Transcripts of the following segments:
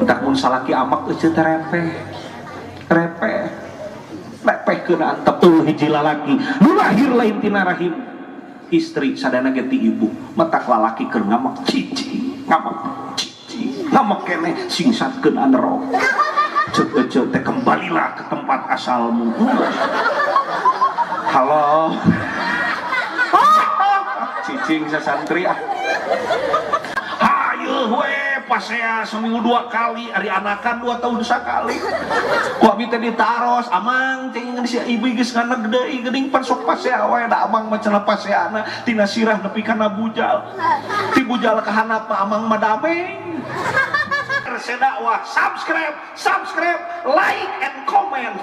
Entak mun salaki amak euceu teh repeh. Repeh. Repehkeun antep eueuh hiji lalaki nu lahir lain tina rahim istri sadana ge ti ibu. Matak lalaki keur ngamak cicing, ngamak cicing, ngamak keneh singsatkeun anerok. Ceuk eceu teh kembalilah ke tempat asalmu. Halo. Cicing sasantri ah. Hayu we pasea seminggu 2 kali, ari anakan 2 tahun sakali. Ku abi teh ditaros, amang cing si ibu geus nganeg deui geuning pan sok pasea we da amang mah cenah paseana tina sirah nepi kana bujal. Ti bujal ka handap mah amang mah dameng. Sedakwah, subscribe, subscribe, like and comment.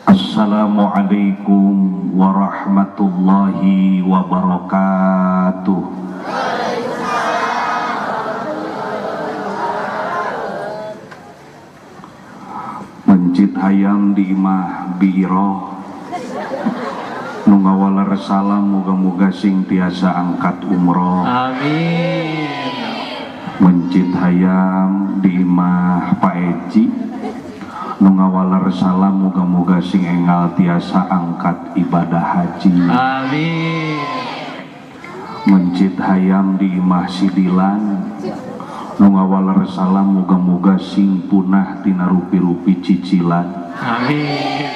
Assalamualaikum warahmatullahi wabarakatuh. Mencit hayam di imah biiroh nu ngawaler salam muga-muga sing tiasa angkat umroh. Amin. Mencit hayam di imah Pak Eji nu ngawaler salam muga-muga sing enggal tiasa angkat ibadah haji. Amin. Mencit hayam di imah Sidilan nu ngawaler salam muga-muga sing punah tina rupi-rupi cicilan. Amin.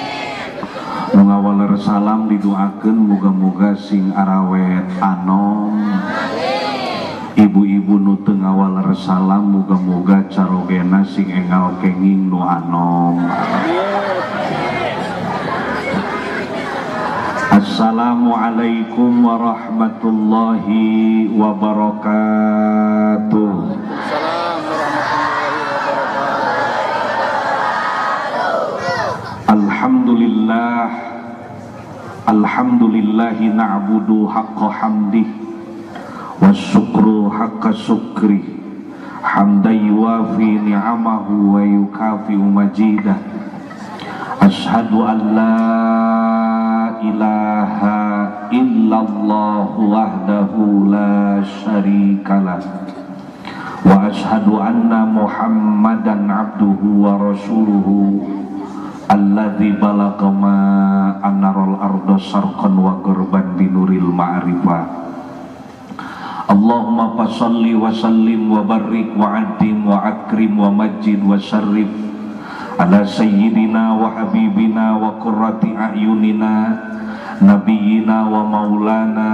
Nu ngawaler salam didoakeun muga-muga sing arawet anom. Ibu-ibu nu teu ngawaler salam muga-muga carogena sing enggal kenging nu anom. Assalamualaikum warahmatullahi wabarakatuh. Alhamdulillah, alhamdulillahi na'budu haqqa hamdih wasyukru haqqa syukri hamdan yuwafi ni'amahu wa yukafi'u majidah. Ashhadu an la ilaha illallah wahdahu la syarikalah wa ashhadu anna muhammadan abduhu wa rasuluhu alladzi balagha ma anarul arda syarqan wa gharban binuril ma'rifah. Allahumma fassalli wa sallim wa barik wa addim wa akrim wa majid wa syarrif ala sayyidina wa habibina wa qurrati a'yunina nabiyina wa maulana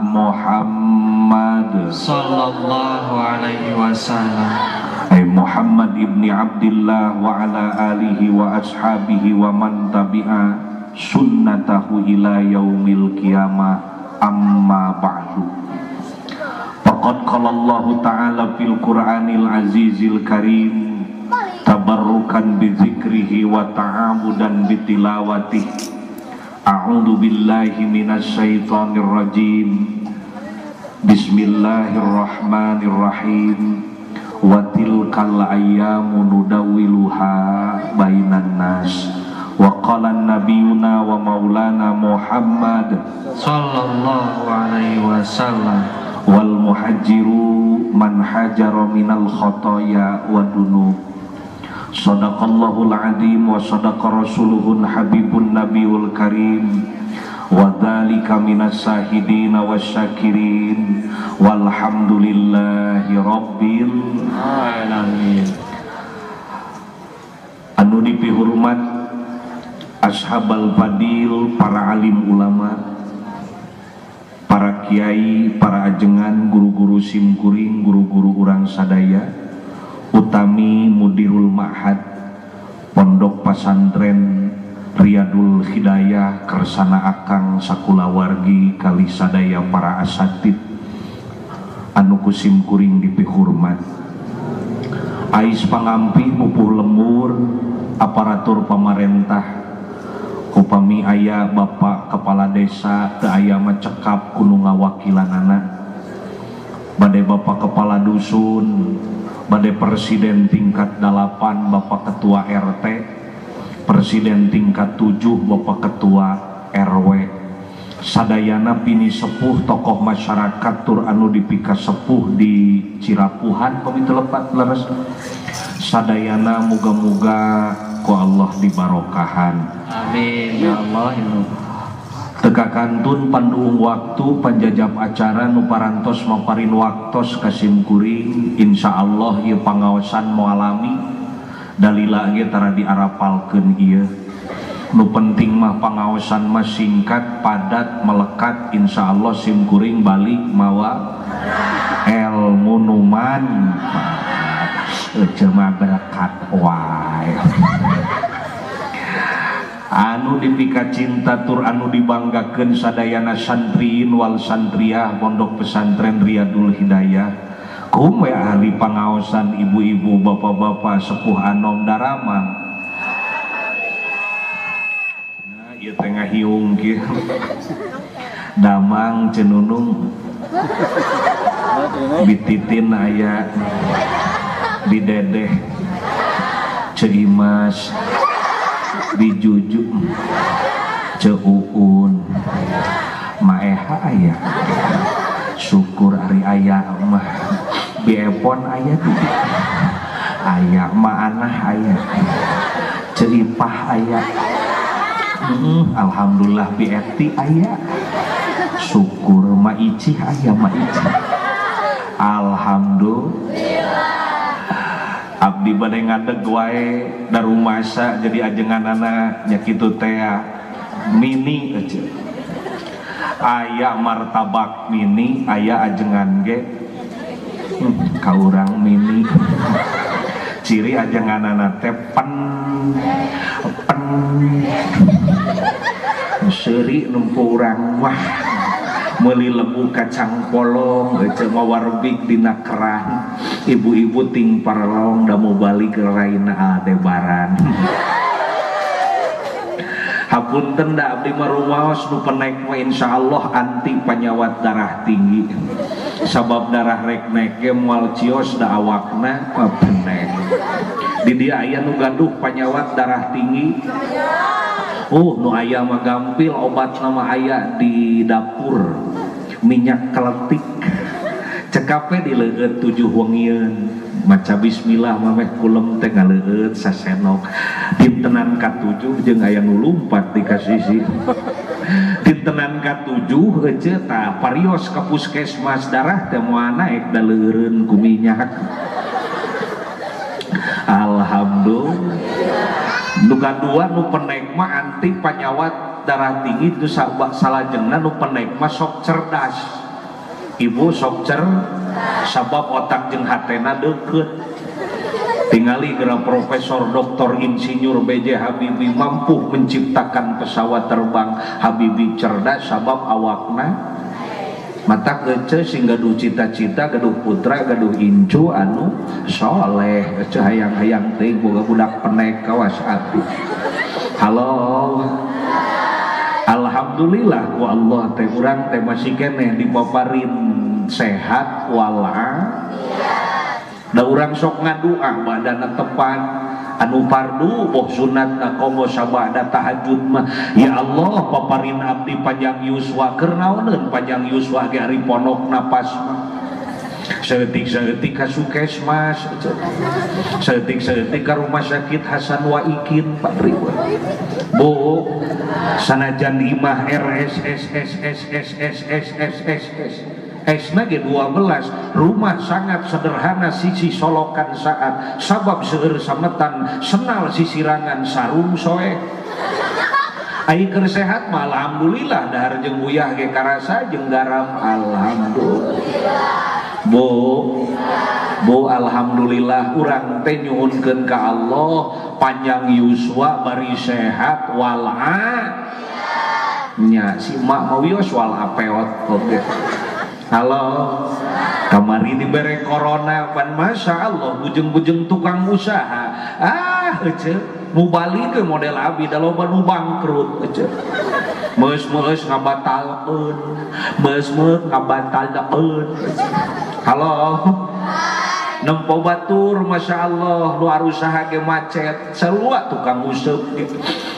Muhammad sallallahu alaihi wasallam. Ay Muhammad ibni Abdillah wa ala alihi wa ashabihi wa man tabi'a sunnatahu ila yaumil qiyamah. Amma ba'du. Faqad qala Allahu ta'ala fil Qur'anil azizil karim tabarrukan bi dzikrihi wa ta'amudan bi tilawatihi. A'udzu billahi minasy syaithanir rajim. Bismillahirrahmanirrahim. Wa tilkal ayyamu nudawiluha bainan nas. Wa qala nabiyuna wa maulana Muhammad sallallahu alaihi wasallam wal muhajjiru man hajara minal khotoya wa dunub. Sadaqallahul azim wa sadaqa rasuluhun habibun nabiyul karim. Wa dzalika minas sahidina wasyakirin. Walhamdulillahi rabbil alamin. Anu dipihormat ashabal fadil, para alim ulama, para kiai, para ajengan, guru-guru simkuring, guru-guru urang sadaya, utami mudirul ma'had Pondok Pasantren Riyadul Hidayah Kersana Akang sakulawargi kali sadaya para asatid anu ku simkuring dipihormat. Ais pangampih pupuh lembur aparatur pamarentah upami aya Bapak Kepala Desa teu aya mah cekap ku nu ngawakilanana, bade Bapak Kepala Dusun, bade Presiden tingkat 8 Bapak Ketua RT, Presiden tingkat 7 Bapak Ketua RW, sadayana pini sepuh tokoh masyarakat tur anu dipika sepuh di Cirapuhan pami teu lepat leres, sadayana muga-muga ku Allah dibarokahan. Amin ya Allah ya Rabb. Teka kantun panduung waktu panjajab acara nu parantos maparin waktos kasim kuring, insyaallah ieu pangaosan moalami dalila ge tara diarapalkeun ieu. Nu penting mah pangaosan mah singkat, padat, melekat, insyaallah sim kuring balik mawa ilmu nu manfaat. Ece mah berkat wae. Anu dipika cinta tur anu dibanggakeun sadayana santriin wal santriah pondok pesantren Riyadul Hidayah, kum we ahli pangaosan ibu-ibu bapak-bapak sepuh anom darama. Nah, ieu teh ngahiung kieu. Damang cenunung bititin aya bidedeh Ceu Imas bijuju Ceu Uun Maeha aya, syukur ari aya mah biepon aya di aya Maanah aya Ceu Ipah aya, alhamdulillah bieti aya, syukur Maicih aya Maicih, alhamdulillah. Abdi bade ngadeg wae darumasa jadi ajenganana nya kitu teh mini ece. Aya martabak mini, aya ajengan ge ka urang mini. Ciri ajenganana teh pen pen seuri nempo urang mah meuli lebu kacang polong ece mawarbik dina keran, ibu-ibu ting parlong da mau balik ke raina Aldebaran. Hapunten da abdi mah rumaos nu penek mah insyaallah anti panyawat darah tinggi, sabab darah rek naek ge moal cios da awakna mah penek. Di dia aya nu gaduh panyawat darah tinggi. Nu aya mah gampil obat nama aya di dapur minyak keletik cekape di leueut 7 wengieun maca bismillah mameh kulem teh ngaleueut sasenok dintenan ka-7 jeung aya nu lumpat di kasisi dintenan ka-7 ece tah parios ka puskesmas darah teh moal naek da leueureun ku minyak. Alhamdulillah. Nu kadua nu penek mah anti panyawat darah tinggi itu salajengna nu penek mah sok cerdas. Ibu sok sabab otak jeung hatena deukeut. Tingali geura Profesor Doktor Insinyur B.J. Habibie mampu menciptakan pesawat terbang. Habibie cerdas sabab awakna mata ece sing gaduh cita-cita, gaduh putra, gaduh incu anu soleh. Ece hayang-hayang teuing boga budak penek kawas abdi. Halo. Alhamdulillah ku Allah teh urang teh masih keneh dipaparin sehat wala. Da urang sok ngadua badana tepan anu fardu boh sunat komo sabada tahajud mah ya Allah paparin abdi panjang yuswa keur naoneun panjang yuswa ge ari ponok napas mah saeutik-saeutik ka Sukesmas, saeutik-saeutik ka rumah sakit Hasan Waikin Pak Riwa. Bu sanajan imah R S S S S S S S S S S S na ge 12, rumah sangat sederhana sisi solokan saat sabab seueur sametan senal sisirangan sarung soe. Ai keur sehat mah alhamdulillah dahar jeung uyah ge karasa jeung garam alhamdulillah. Bu, bu alhamdulillah urang teh nyuhunkeun ka Allah panjang yuswa bari sehat wala nya si mak mau wios wala peot oge. Halo. Kamari dibere corona pan masya Allah bujeng-bujeng tukang usaha. Ah ece mubalik ke model abi da loba nu bangkrut ece. Meus-meus ngabatalkeun, meus-meus ngabatalkeun. Halo. Nempo batur masya Allah luar usaha ge macet sarua tukang useup ge.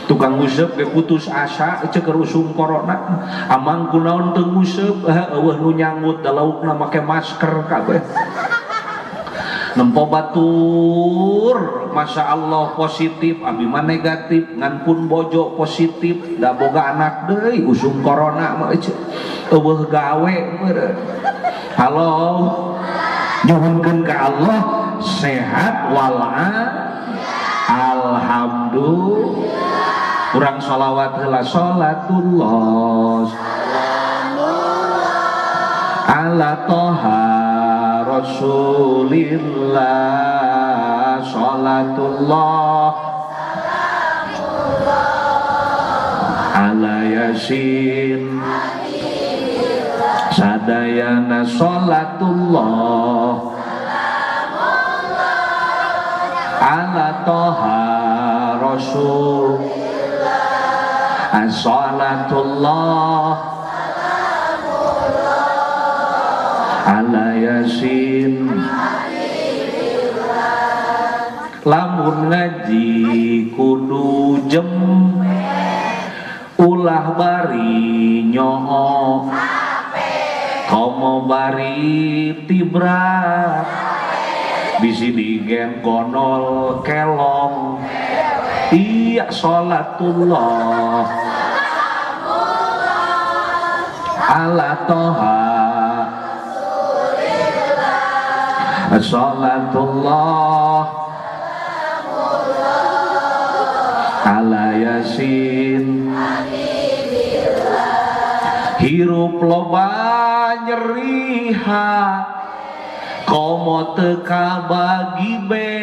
Tukang useup ge putus asa ece keur usum corona. Amang kunaon teu nguseup eueuh nu nyanggut da laukna make masker kabeh. Nempo batur masya Allah positif abi mah negatif ngan pun bojo positif da boga anak deui usum corona mah ece eueuh gawe meureun. Halo. Nyuhunkeun ka Allah sehat walafiat alhamdulillah. Urang sholawat heula sholatullah ala toha rasulillah sholatullah ala yasin sadayana sholatullah ala toha rasul sholatullah ala yasin. Lamun ngaji kudu jem ulah bari nyoo komo bari tibra bisi digen gonol kelong. Iya sholatullah ala toha sholatullah ala yasin. Hirup loba nyeriha komo teu kabagi be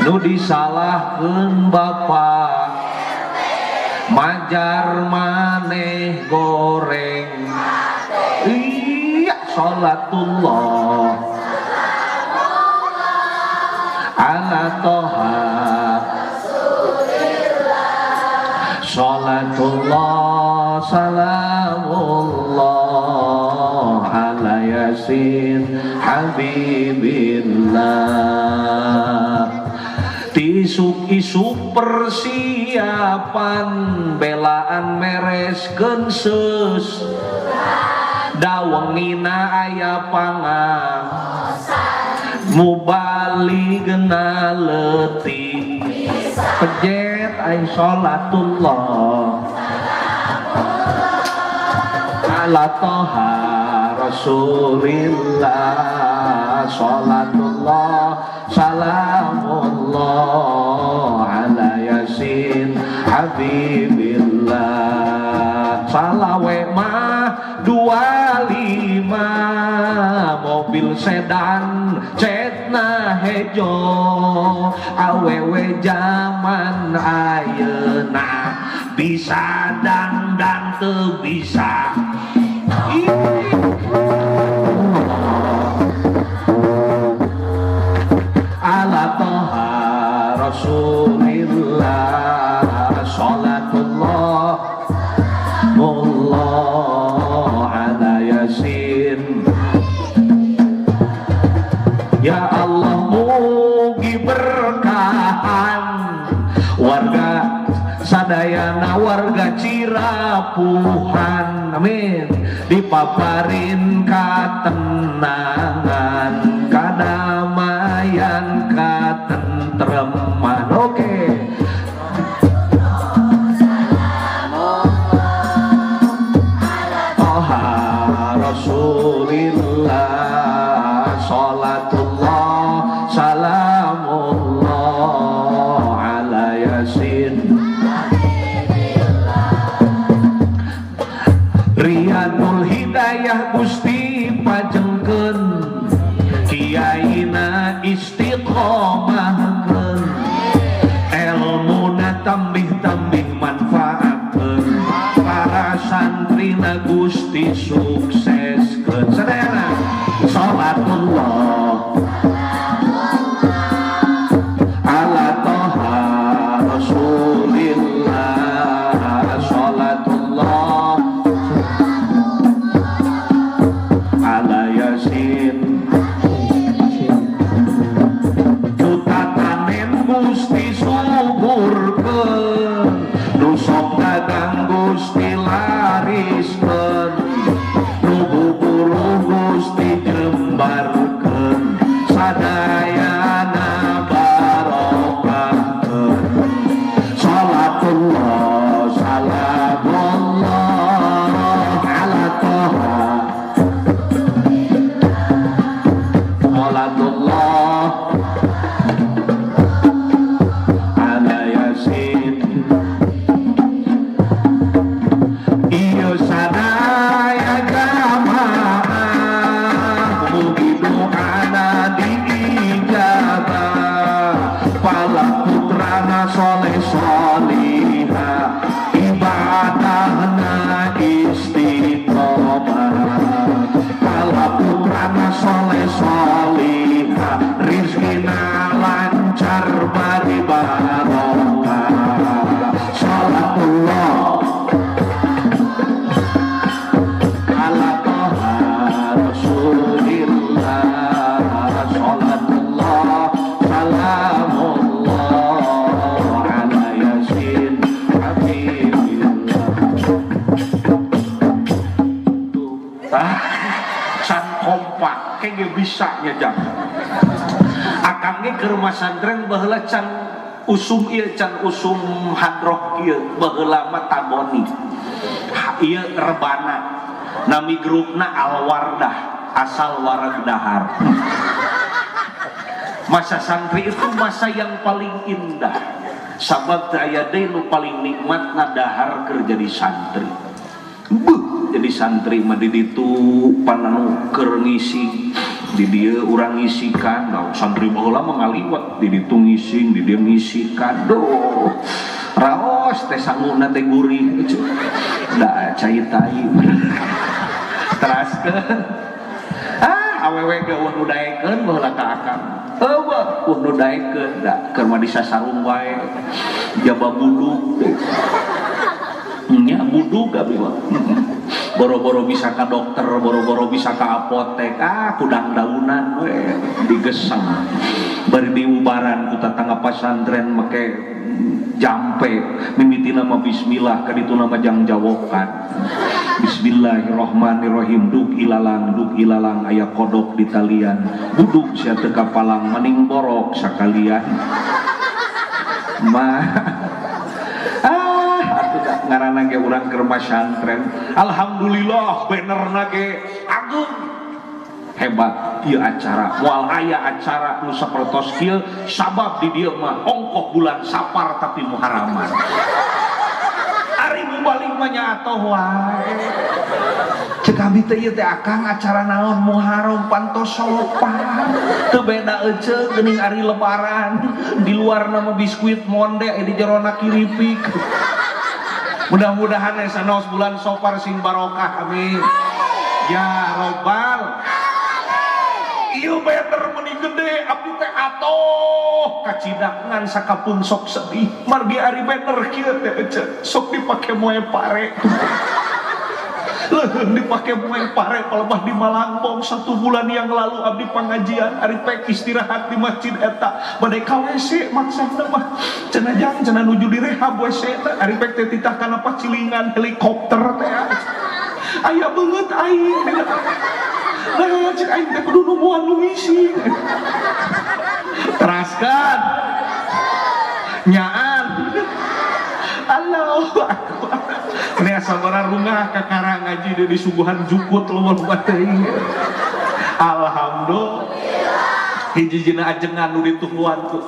nu disalahkeun bapa majar maneh goreng. Iya sholatullah ala toha sholatullah salamullah ala yasin habibillah. Tisuk-isuk persiapan belaan mereskeun seus dawengina aya pangaosan mubaligna leutik pejet ai sholatullah ala toha rasulillah sholatullah salamullah ala yasin habibillah. Salawe mah 25 mobil sedan cetna hejo awewe jaman ayeuna bisa dandan teu bisa. Ala toha rasulillah sholatullah Allah ala yasin. Ya Allah mugi berkahan warga sadayana warga Cirapuhan amin dipaparin katenangan kadamaian katentreman. Oke. Toha rasulillah sholatullah salamullah ala yasin. Riyadul Hidayah Gusti pajengkeun kiaina istiqomahkeun elmuna tambih-tambih manfaatkeun para santrina Gusti sukseskeun. Sadayana Urang ge keur masantren baheula can usum ieu can usum hadroh ieu baheula mah tagoni. Ieu rebana nami grupna Al-Wardah asal wareg dahar. Masa santri itu masa yang paling indah. Sabab teu aya deui nu paling nikmatna dahar keur jadi santri. Beuh, jadi santri mah di ditu pananu keur ngising, di dieu urang ngisikan. Nah, santri baheula mah ngaliwat di ditu ngising, di dieu ngisikan. Duh, raos teh sanguna teh gurih. Da cai tai. Teraskeun. Ah, awewe ge eueuh nu daekeun baheula ka akang. Eueuh, eueuh nu daekeun da keur mah disasarung wae. Jaba buduk. Nya buduk abi mah. Boro-boro bisa ka dokter, boro-boro bisa ka apotek, ah kudang daunan we digeseng. Bari diubaran ku tatangga pasantren make jampe, mimitina mah bismillah, kadituna mah jangjawokan. Bismillahirrahmanirrahim, duk ilalang aya kodok di talian, buduk sia teu kapalang maning borok sakalian. Mah ah atuh ngaranna ge urang keur masantren. Alhamdulillah benerna ge agung. Hebat ieu acara. Moal aya acara nu sapertos kieu sabab di dieu mah ongkoh bulan Sapar tapi Muharraman. Ari mubalik mah nya atoh wae. Cek abi teh ieu teh akang acara naon Muharram pantos sopan. Teu beda ece geuning ari lebaran. Di luar nama biskuit monde di jerona kiripik. Mudah-mudahan sanaos bulan Sopar sing barokah amin. Ya robbal. Ieu banner meuni gede abdi teh atoh kacidak ngan sakapun sok sedih. Margi ari banner kieu teh ece sok dipake moe pare. Leuheung dipake moe pare palebah di Malangbong 1 bulan yang lalu abdi pangajian ari pek istirahat di masjid eta bade ka WC maksana mah cenah jang cenah nuju direhab WC teh ari pek teh titah kana pacilingan helikopter teh aya beungeut aing. Nah, cek aing teh kudu nungguan nu ngisi. Teraskan. Nyaan. Allahu akbar. Ini asa bararungah ka karang ngaji di disuguhan jukut loba-loba teuing. Alhamdulillah. Hiji-hijina ajengan nu ditungguan tuh.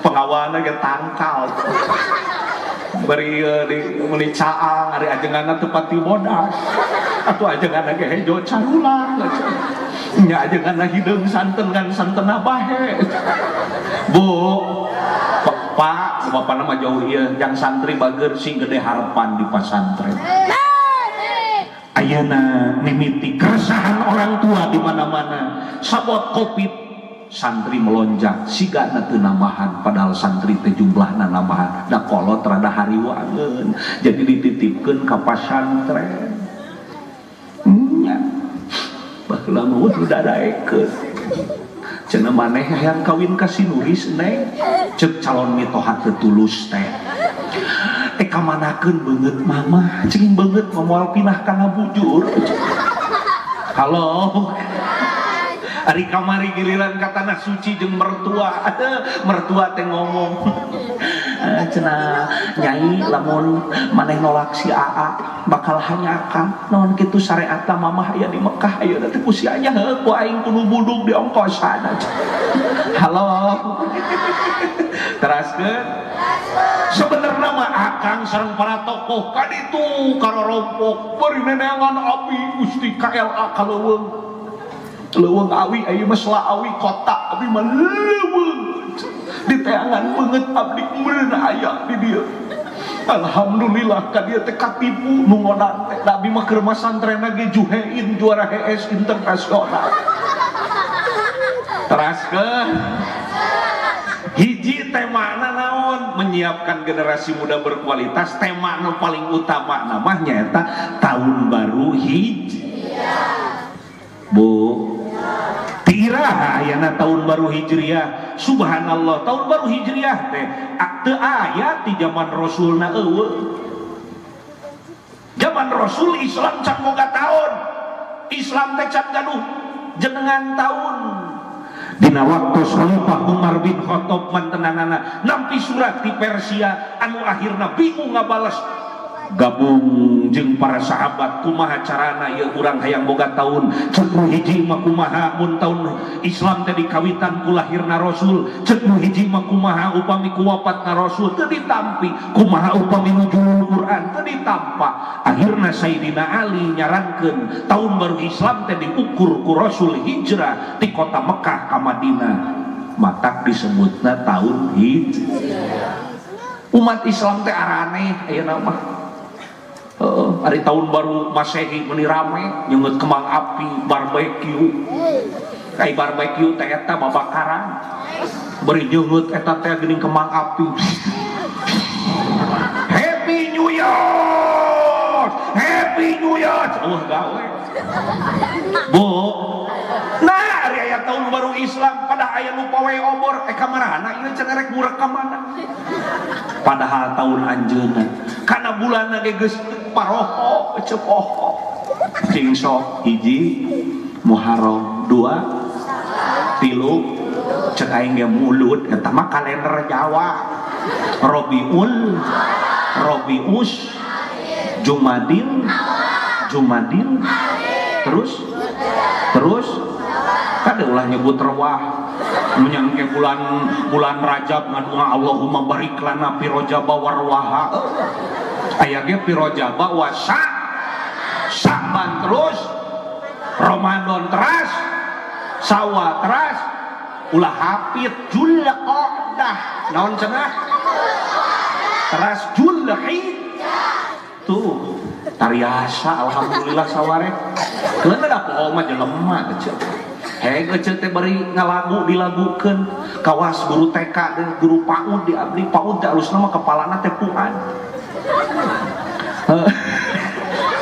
Pengawalna ge tangkal. Bari di meuli caang ari ajenganna teu pati bodas. Atuh ajenganna ge hejo carulang. Nya ajenganna hideung santen kan santenna bahe. Bu, Pak, bapakna mah jauh ieu jang santri bager sing gede harapan di pasantren. Ayeuna mimiti keresahan orang tua di mana-mana. Sabot Covid santri melonjak sigana teu nambahan padahal santri teh jumlahna nambahan. Da kolot rada hariwangeun jadi dititipkeun ka pasantren. Nya. Baheula mah udah daekeun. Cenah maneh hayang kawin ka si Nuris neng cek calon mitoha teu tulus teh. Teh kamanakeun beungeut mama, cing beungeut moal pinah kana bujur. Halo. Ari kamari giliran ka tanah suci jeung mertua. Mertua teh ngomong. Cenah nyai lamun maneh nolak si AA bakal hanyakan naon kitu syariatna mamah aya di Mekah ayeuna teh ku si anya heuh ku aing kudu budug di ongkosan. Halo. Teraskeun. Sebenarnya mah akang sareng para tokoh kaditu karorompok bari neneangan abi Gusti KLA ka leuweung. Leuweung awi ayeuna mah sela awi kota abi mah leuweung. Diteangan beungeut abdi meureun aya di dieu. Alhamdulillah ka dieu teh katipu nu ngodan teh. Da abi mah keur masantrenna ge juhein juara HS internasional. Teraskeun. Hiji temana naon menyiapkan generasi muda berkualitas tema nu paling utama namanya eta tahun baru Hijriah. Bu, tiraha ayana tahun baru Hijriah. Subhanallah, tahun baru Hijriah teh teu aya ti zaman Rasulna eueuh. Zaman Rasul Islam can boga tahun. Islam teh can gaduh jenengan tahun. Dina waktu Khalifah Umar bin Khattab mantenanana nampi surat di Persia anu akhirna bingung ngabales, gabung jeung para sahabat, kumaha carana ieu urang hayang boga taun? Cek nu hiji mah, kumaha mun taun Islam teh dikawitan ku lahirna Rasul? Cek nu hiji mah, kumaha upami ku wafatna Rasul? Teu ditampi. Kumaha upami nuzul Quran? Teu ditampa. Akhirna Sayyidina Ali nyarankeun tahun baru Islam teh diukur ku Rasul hijrah di kota Mekah ka Madinah, matak disebutna tahun hijrah. Umat Islam teh araneh ayeuna mah. Heeh, hari tahun baru Masehi meuni rame, nyeungeut kembang api, barbecue. Kayak barbecue teh eta babakaran. Beri nyeungeut eta teh geuning kembang api. Happy New Year! Happy New Year! Eueuh gawe. Bu. Nah, ari aya tahun baru Islam pada aya nu pawe obor, eh kamarana ieu cenah, rek murek ka mana? Padahal tahun anjeunna kana bulanna ge geus paroho ceu poho. Cing sok, hiji Muharram, dua, tilu, cek aing ge mulut eta mah kalender Jawa. Robiul, Robius, Jumadil, Jumadil, terus terus kan ulah nyebut rewah menyangke bulan bulan Rajab ngadunga Allahumma barik lana fi rajaba warwaha, aya ge fi rajaba wa Sa'ban, terus Ramadan, teras Sawal, teras ulah hafid Julqa'dah naon cenah, teras Julhijjah tuh tariasa. Alhamdulillah saware keun da poho mah jelema kecil. Heg ece teh bari ngalagu dilagukeun kawas guru TK deh, guru PAUD di abdi. PAUD teh alusna mah kepalana teh Fuad.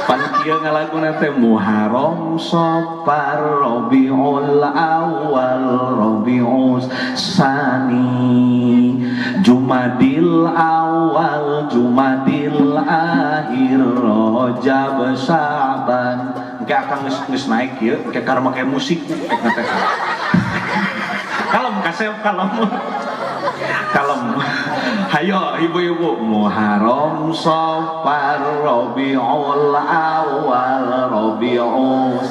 Pan kieu ngalaguna teh Muharram, Safar, Rabiul Awal, Rabiul Sani, Jumadil Awal, Jumadil Akhir, Rajab, Sa'ban. Engke akang geus geus naik ieu, engke karena make musik ek teh. Kalem kasep, kalem. Kalem. Hayo ibu-ibu, Muharram, Safar, Rabiul Awal, Rabiul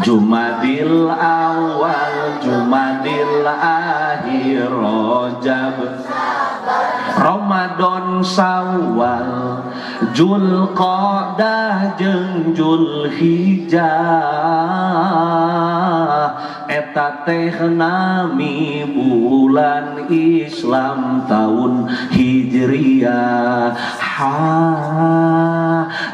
Jumadil Awal, Jumadil Akhir, Rajab, Ramadan, Sawal, Julqa'dah jeung Julhijjah eta teh nami bulan Islam tahun Hijriah. Ha,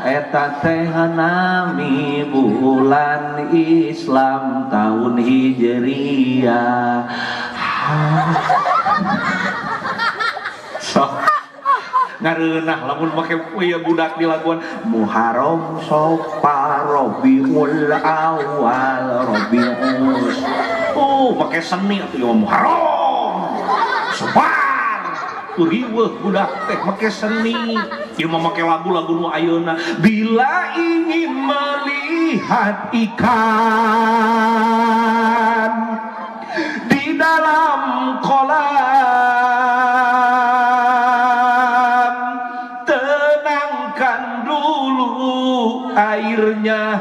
eta teh nami bulan Islam tahun Hijriah. Ha. Sok ngareunah lamun make ieu budak di laguan Muharram, Safar, Rabiul Awal, Rabiul. Oh, make seni atuh ieu, Muharram, Safar, riweuh budak teh make seni. Ieu mah make lagu-lagu nu ayeuna, bila ingin melihat ikan di dalam kolam, tenangkan dulu airnya.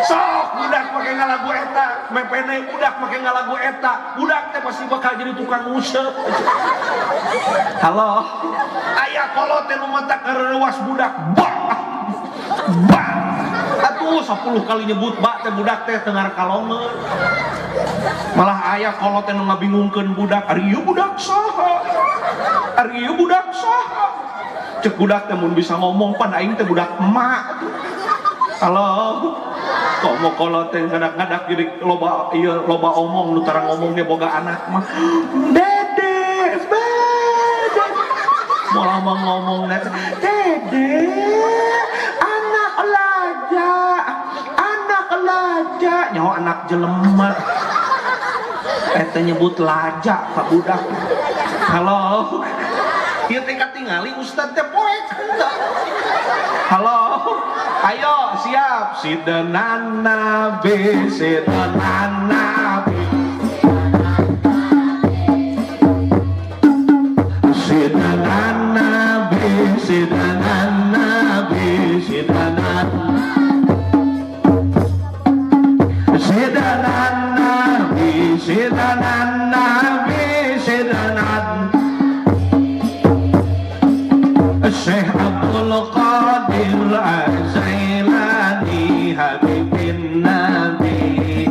Sok budak make ngalagu eta, mepene budak make ngalagu eta, budak teh pasti bakal jadi tukang nguseup. Halo, aya kolot teh nu matak ngareuwas budak, ba ba atuh 10 kali nyebut ba teh budak teh tengar kalongeun. Malah aya kolot teh nu ngabingungkeun budak, ari ieu budak saha, ari ieu budak saha? Cek budak teh mun bisa ngomong, pan aing teh budak emak. Halo, kok mau kolot teh ngadak-ngadak jadi loba ieu, loba omong, nu tara ngomong ge boga anak mah, dede dede mau lama ngomong dede, anak laja, anak laja, nyawa anak jelema eta nyebut laja ka budak. Halo, ieu teh katingali ustad teh poek henteu. Halo. Ayo siap sidenan nabi sidenan nabi sidenan nabi sidenan nabi sidenan sidenan nabi sidenan nabi sidenan Syekh Abdul Qadir Az-Zailani Habibin Nabi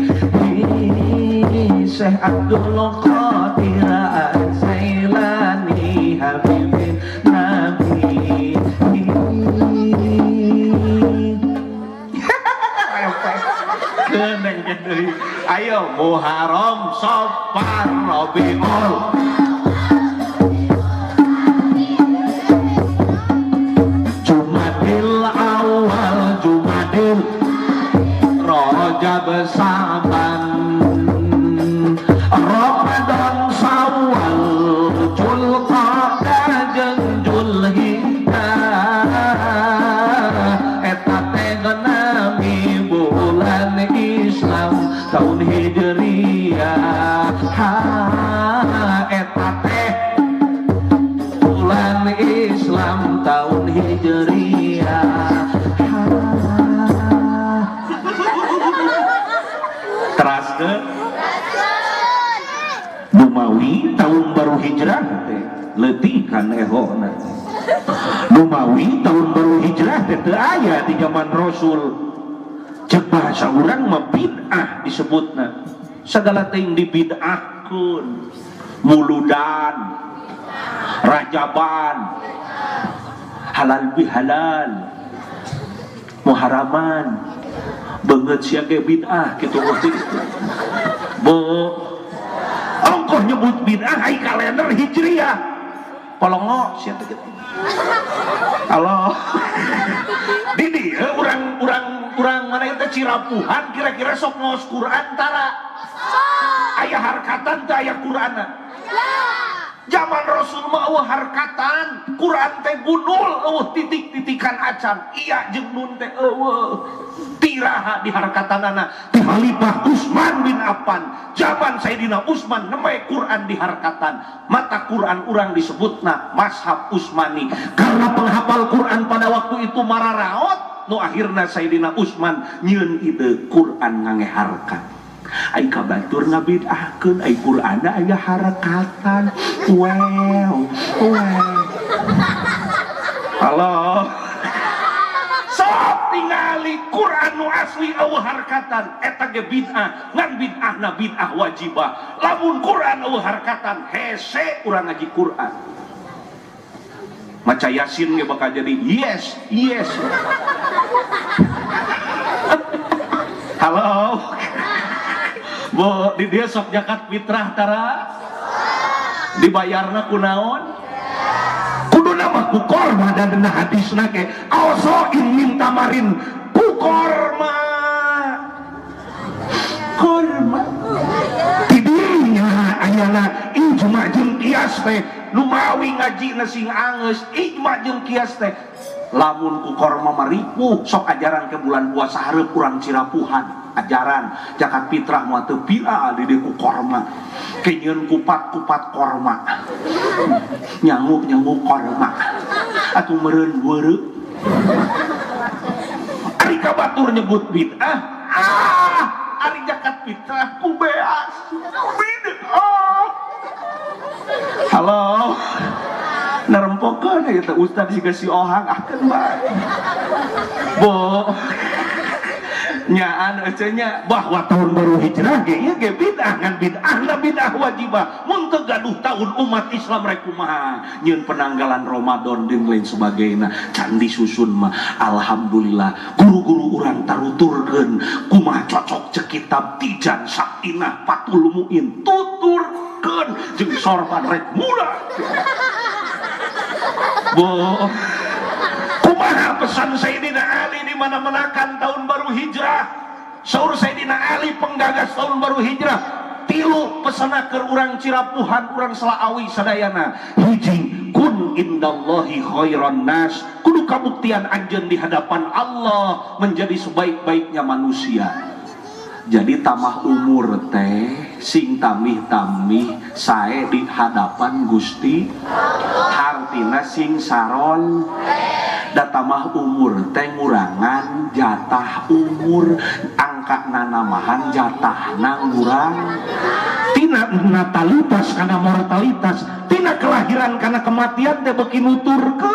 Syekh Abdul Qadir Az-Zailani Habibin Nabi. Keneng deui. Ayo Muharram Safar Rabiul Jumadil awal Jumadil Rajab Saban Ramadan Syawal Julqa'dah jeung Julhijjah eta teh nami bulan Islam tahun Hijriah eta teh bulan Islam tahun Hijriah. Teras ke Numawi tahun baru hijrah teh leutikan ehona. Numawi tahun baru hijrah teh teu aya di zaman Rasul. Cek bahasa urang mah bid'ah disebutna. Segala teuing dibid'ahkeun. Muludan, Rajaban, halal bihalal, Muharraman, banget sia ge bid'ah kitu mah. Bu, ongkoh nyebut bid'ah ai kalender Hijriah. Polongo sia teh kitu. Halo. Di dieu urang mana ieu teh Cirapuhan kira-kira sok ngaos Quran tara. Aya harkatan teh aya Qur'anna. Zaman Rasul mah eueuh harkatan, Quran teh gunul eueuh titik-titikan acan, iya jeung nun teh eueuh. Tiraha di harkatanana ti Khalifah Utsman bin Affan. Zaman Sayyidina Utsman nembe Quran di harkatan. Mata Quran urang disebutna Mashab Utsmani. Karena penghafal Quran pada waktu itu mararaot, nu akhirna Sayyidina Utsman nyieun ide Quran ngangge harkat. Ai kabatur ngabid'ahkeun ai Qur'anna aya harakatan. Wow, wow. Halo. Sok tingali Qur'an nu asli eueuh harakatan eta ge bid'ah, ngan bid'ahna bid'ah wajibah. Lamun Qur'an eueuh harakatan hese urang ngaji Qur'an. Maca Yasin ge bakal jadi yes, yes. Halo. Bu, di dia sok zakat fitrah tara dibayarna ku naon? Kuduna mah ku korma dan dina hadisna ge ausoin min tamarin ku korma. Korma. Di dirinya ayana ijma jeung kias teh lumawi ngajina sing angeus ijma jeung kias teh lamun ku korma maripuh sok ajaran ke bulan puasa hareup urang Cirapuhan. Ajaran zakat fitrah mah teu pira di dieu ku korma kenyeun kupat-kupat korma nyangu-nyangu korma atuh meureun weureu ari ka batur nyebut bid'ah ah ari zakat fitrah ku beas bid'ah. Halo nerempokeun ieu teh ustad siga si Ohang ah keun bae Bu nyaan ecenya bahwa tahun baru hijrah ge ieu ge bid'ah ngan bid'ahna bid'ah wajibah mun teu gaduh tahun umat Islam rek kumaha nyieun penanggalan Ramadan jeung lain sebagainya can disusun mah alhamdulillah guru-guru urang taruturkeun kumaha cocok cek kitab Tijan Sakinah Fathul Muin tuturkeun jeung sorban rek murah. Bu, kumaha pesan Sayyidina Ali di mana-manakan tahun baru hijrah? Saur Sayyidina Ali penggagas tahun baru hijrah, tilu pesana keur urang Cirapuhan, urang Selaawi sadayana. Hiji, kun Kun indallahi khairan nas, kudu kabuktian anjeun di hadapan Allah menjadi sebaik-baiknya manusia. Jadi tamah umur teh sing tamih-tamih sae di hadapan Gusti, hartina sing sarol. Da tamah umur teh ngurangan jatah umur, angka nanamahan jatah ngurang. Tina natalitas kana mortalitas, tina kelahiran kana kematian teh beuki nuturkeun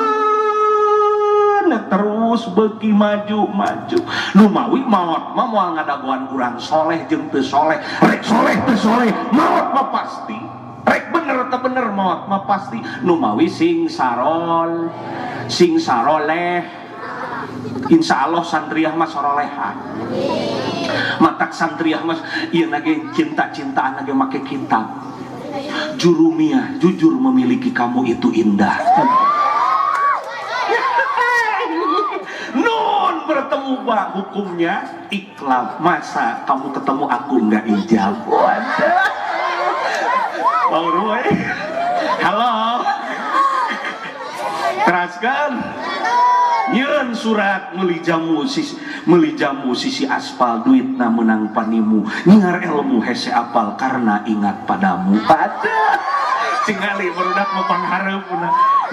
terus beuki maju-maju. Numawi maot mah moal ngadagoan urang soleh jeung teu soleh, rek soleh teu soleh maot mah pasti, rek bener teu bener maot mah pasti. Numawi sing sarol, sing saroleh. Insya Allah santriah mah sorolehan. Matak santriah mah ieu nage cinta-cintaan nage make kitab Jurumiyah, jujur memiliki kamu itu indah. Nun bertemu pak hukumnya ikhlas, masa kamu ketemu aku nggak ijab. Waduh. Baru halo. Teraskan. Nyeun surat meuli jamu sisi aspal duitna menang panimu, nyiar ilmu hese apal karena ingat padamu. Pada cingali barudak mau panghareup,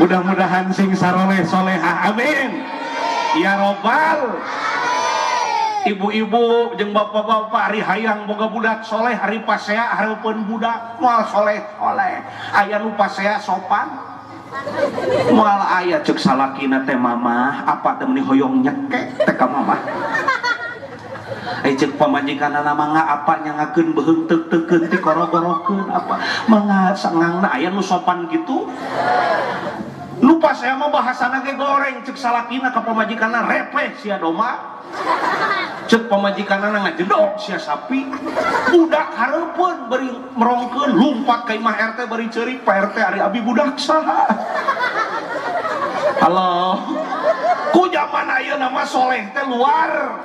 mudah-mudahan sing saroleh solehah, amin ya robbal. Ibu-ibu jeung bapak-bapak ari hayang boga budak soleh, ari pasea hareupeun budak moal soleh soleh, aya nu pasea sopan moal aya. Cek salakina teh mamah apa teh meuni hoyong nyekek teh ka mamah. Cek pamajikanana mangga apa nyangakeun beuheung teuk-teukeun ti koro-korokeun apa mangga sangangna aya nu sopan gitu. Nu pasea mah bahasana ge goreng, cek salakina ka pamajikanna repeh sia doma, cek pamajikanana ngajedog sia sapi. Budak hareupeun bari merongkeun lumpat ka imah RT bari ceurik, Pak RT ari abi budak saha. Halo, ku zaman ayeuna mah soleh teh luar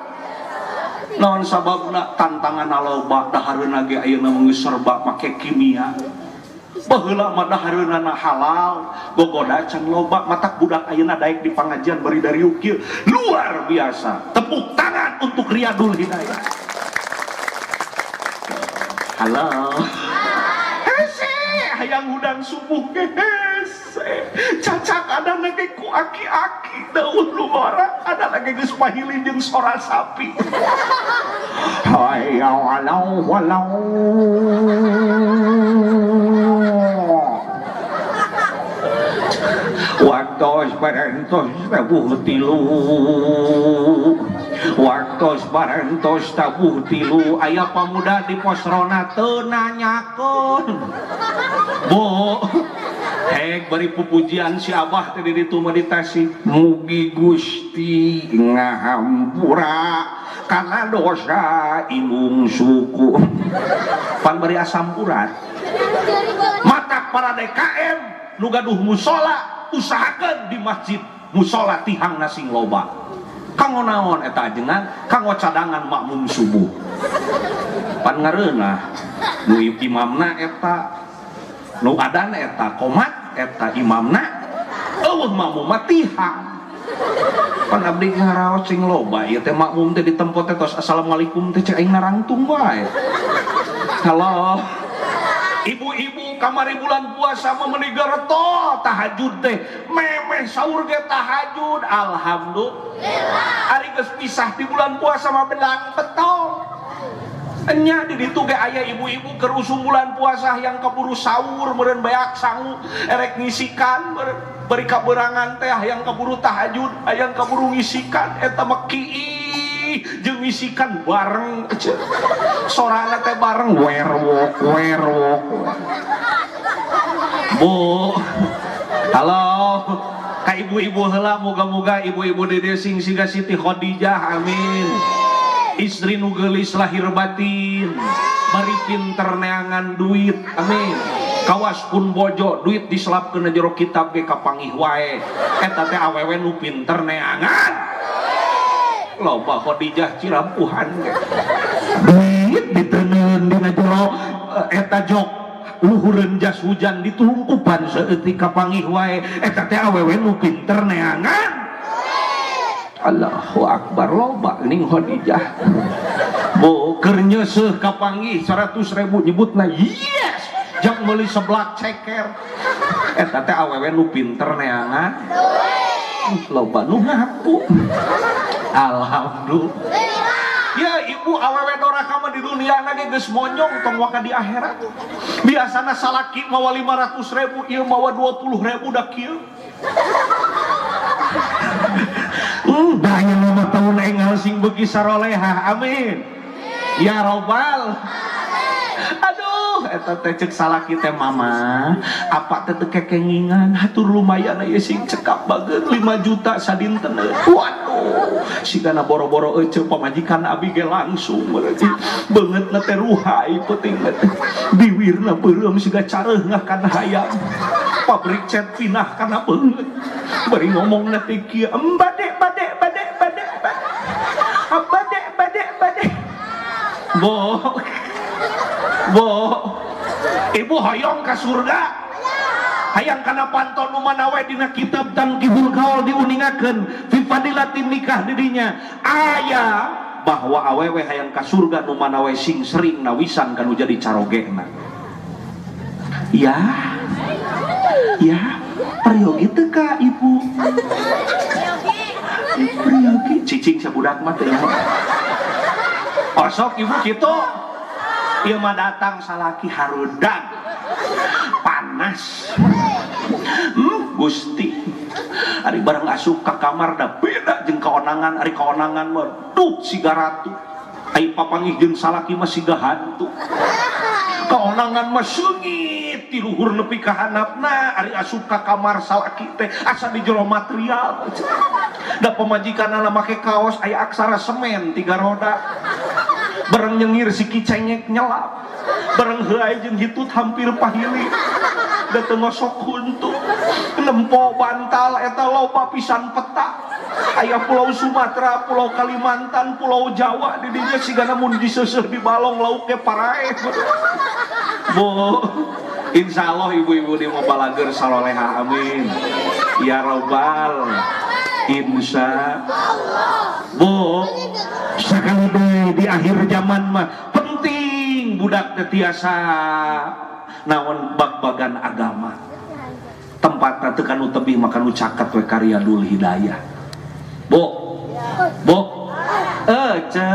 naon sababna tantangan loba, dahareuna ge ayeuna mah geus serba make kimia. Baheula mah dahareunana halal, gogoda can loba. Matak budak ayeuna daek di pangajian bari dariuk kieu, luar biasa. Tepuk tangan untuk Riyadul Hidayah. Halo. Hese hayang hudang subuh ge hese. Cacak ada lagi ku aki-aki daun lumora, ada lagi geus pahili jeung sora sapi. Hayya walau walau. Waktos barantos tabuh tilu, waktos barantos tabuh tilu. Aya pamuda di pos rona teu nanyakeun. Bu, hek bari pupujian si abah teh di ditu meditasi. Mugi Gusti ngahampura kana dosa ilung suku. Pan bari asam urat. Matak para DKM nu gaduh musola usahakan di masjid musola tihang sing loba. Kanggo naon eta ajengan? Kanggo cadangan makmum subuh. Pan ngareunah nu imamna eta, nu adan eta, komat eta imamna, eueuh makmum mah tihang. Pan abdi ngaraos sing loba ieu teh makmum teh di tempat teh tos assalamualaikum teh cek aing narangtung wae. Halo. Ibu-ibu kamari bulan puasa memeuni gerto tahajud teh memeh sahur ge tahajud, alhamdulillah. Ari geus pisah di bulan puasa mah belang betul. Enya di ditu ge aya ibu-ibu keur usum bulan puasa yang keburu sahur meureun beak sangu erek ngisikan beri kaberangan teh hayang keburu tahajud, hayang keburu ngisikan eta mah kiih jeung ngisikan bareng sorana teh bareng werwok werwok. Bu, halo ka ibu-ibu heula, moga-moga ibu-ibu dede sing siga Siti Khadijah, amin. Istri nu geulis lahir batin, bari pinter neangan duit, amin. Kawas pun bojo duit diselapkeun jero kitab ge kapangih wae. Eta teh awewe nu pinter neangan. Loba Khadijah cirampuhan ge. Duit diteunkeun dina jero eta jok Luhureun jas hujan ditulungkupan saeutik kapanggih wae. Eta teh awewe nu pinter neangan. Allahu akbar, loba ning Khadijah. Bu, keur nyeuseuh kapanggih 100.000 nyebutna yes, jak meuli seblak ceker. Eta teh awewe nu pinter neangan. Loba nu ngaku. Alhamdulillah. Ya ibu, awewe doraka mah di dunia ge geus monyong, tong waka di akhirat. Biasana salaki mawa 500.000, ieu mawa 20.000 da kieu. Dah aya mah tahun enggal sing beuki sarolehah. Amin. Ya robbal. Aduh, eta teh cek salaki teh, mama, apa teh teu kekengingan, hatur lumayan aya sing cekap bageun 5 juta sadinten. Waduh, sigana boro-boro ece pamajikan abi ge langsung berarti beungeutna teh ruhai peuting teh. Biwirna beureum siga careungah kana hayam. Pabrik cat pinah kana beungeut. Bari ngomongna teh kieu, bade bade bade bade bade. Bade bade bade. Bo. Bo, ibu hoyong ka surga, hayang kana panto nu mana we. Dina kitab Tangkihul Kaul diuningakeun fi fadilatin nikah, didinya aya bahwa awewe hayang ka surga nu mana we sing sering nawisan kanu jadi carogena. Ya ya, peryogi teu ka ibu? Peryogi cicing sabudak mah teh ya. Osok ibu kitu. Ieu mah datang salaki harudan panas. Gusti, ari barang asup ka kamar da beda jeung kaonangan. Ari kaonangan mah duh siga ratu, ai papanggih jeung salaki mah siga hantu. Kaonangan mah seungit ti luhur nepi ka handapna, ari asup ka kamar salaki teh asa di jero material. Da pamajikanna make kaos aya aksara semen tiga roda. Bareng nyengir siki cengek nyelap, bareng heuay jeung hitut hampir pahili, da teu ngosok huntu. Nempo bantal eta loba pisan peta, aya pulau Sumatera, pulau Kalimantan, pulau Jawa di dinya, sigana mun diseuseuh di balong lauk ge paraeh. Bu, insyaallah ibu-ibu di mau balager saloleha, amin ya robbal. Insya Bu, sekali deh di akhir zaman mah penting budak teh tiasa naon bag-bagan agama. Tempatna teu kanu tebih mah kanu caket we, ka Riyadul Hidayah. Bu, bu, ce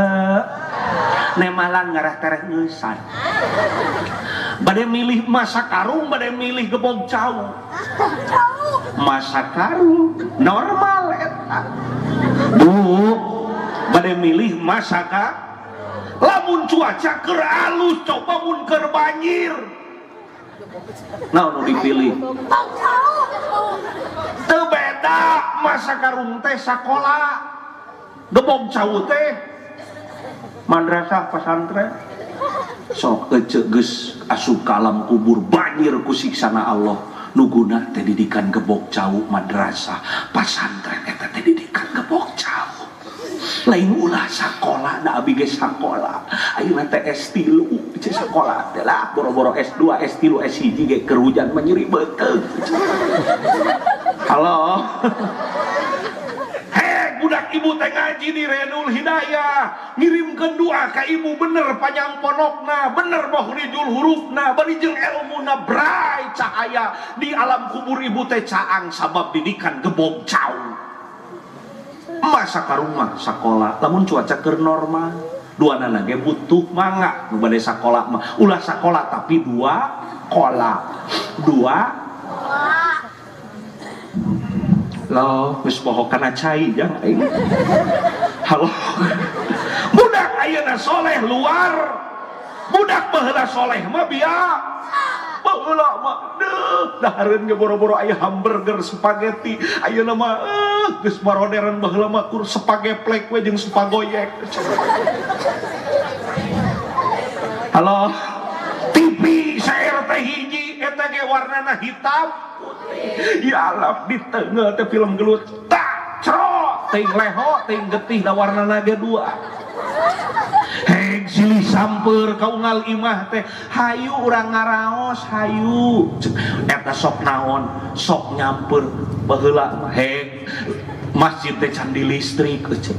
nemalan ngarah tereh ngeusan. Bade milih masa karung, bade milih gebog cau? Masa karung normal eta. Bu, bade milih masaka? Lamun cuaca keur alus, coba mun keur banjir, nah nu dipilih teu beda. Masa karung teh sakola, gebog cau teh madrasah pesantren. Sok ece geus asup ka alam kubur, banjir ku siksana Allah, nu guna teh didikan gebog cau madrasah pasantren. Eta teh didikan gebog cau, lain ulah sakola. Da abi ge sakola ayeuna teh S3 ce sakola teh lah, boro-boro S2, S3, S1 ge keur hujan mah nyeri beuteung. Halo. Hei, budak ibu teh ngaji di Renul Hidayah, ngirimkeun doa ka ibu, bener panyamponokna, bener makhrijul hurufna, bari jeung elmuna bray cahaya di alam kubur ibu teh caang sabab didikan gebog cau. Masa ka rumah sakola lamun cuaca keur normal, dua nana ge butuh. Mangga nu bade sakola mah ulah sakola tapi dua kola dua loh, geus poho kana cai jang aing. Halo, budak ayeuna soleh luar. Budak baheula soleh mah biasa, baheula mah deuh dahareun ge boro-boro aya hamburger, spaghetti. Ayeuna mah geus marodern, baheula mah kur spageplek we jeung spagoyek. Halo, TV CRT hiji eta ge warnana hitam putih. Ya Allah, di tengah teh film gelut tak cro ting leho ting getih da warnana ge dua. Heg Silih samper ka unggal imah teh, hayu urang ngaraos, hayu. Eta sok naon, sok nyamper baheula mah heg masjid teh can di listrik euceuk.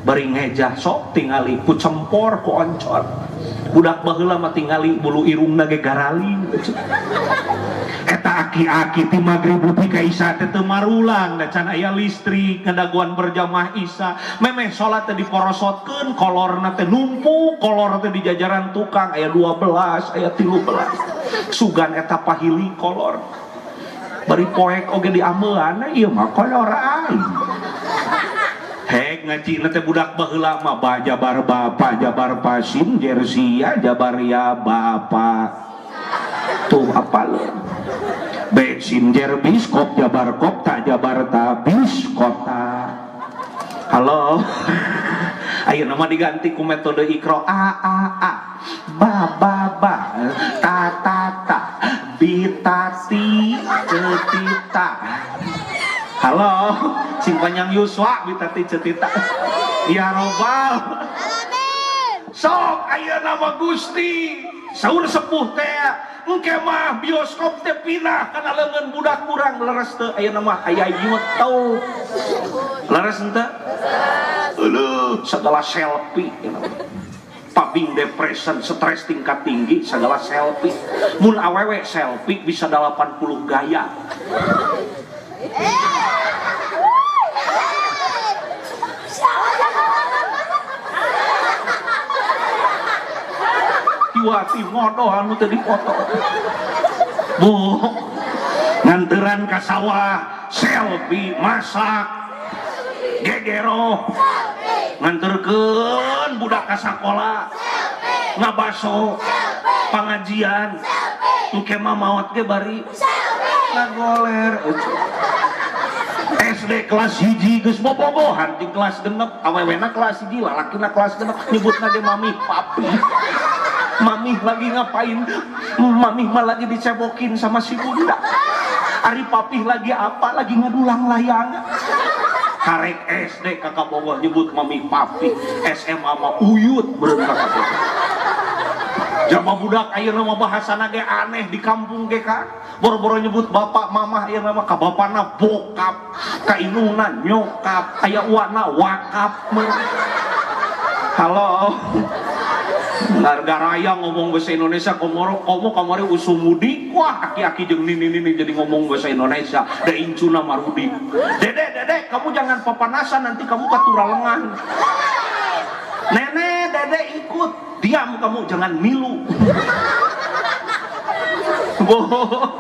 Bari ngejah sok tingali ku cempor ku oncor. Budak baheula mah tingali bulu irungna ge garaling euceuk. Eta aki-aki ti magrib nepi ka isya teh teu marulang da can aya listrik ngadaguan berjamaah isya. Memeh salat teh diporosotkeun kolorna teh numpuk, kolor teh di jajaran tukang aya 12, aya 13. Sugan eta pahili kolor. Bari poek oge diameuan ieu mah kolor aing. Hek ngaji teh budak baheula mah ba jabar bapa jabar pasin jersia jabar ya bapa. Tuh apa lo? Bensin jer biskop jabar kop tak jabar ta biskota. Halo. Ayo nama diganti ku metode ikro a a a ba ba ba ta ta ta bi ta ti cetita. Halo, sing panjang yuswa bi ta ti cetita. Ya robbal. Sok ayeuna nama Gusti saur sepuh teh engke mah bioskop teh pindah kana leungeun budak kurang leres teu ayeuna mah aya YouTube. Leres henteu? Euleuh segala selfie pabing depression stres tingkat tinggi segala selfie. Mun awewe selfie bisa 80 gaya. Kiwati modoh anu teu dipoto. Bu, nganteran ka sawah, selfie, masak, gegero, nganterkeun budak ka sakola, ngabaso, pangajian, engke mah maot ge bari ngagoler. SD kelas 1 geus bobogohan di kelas 6, awewena kelas 1, lalakina kelas 6, nyebutna ge mami papi. Mami lagi ngapain? Mami mah lagi dicebokin sama si bunda. Ari papih lagi apa? Lagi ngadulang layangan. Karek SD kakak bogoh nyebut mami papi, SMA mah uyut beureum kakak bogoh. Jama budak ayeuna mah bahasana ge aneh di kampung ge kan. Boro-boro nyebut bapak mamah ayeuna mah ka bapana bokap, ka indungna nyokap, aya uana wakap. Halo. Garaya ngomong bahasa Indonesia komoro komo kamari usum mudik wah aki-aki jeung nini-nini jadi ngomong bahasa Indonesia da incuna marudi. Dede dede kamu jangan papanasan nanti kamu katuralengan. Nenek dede ikut diam kamu jangan milu. Boh.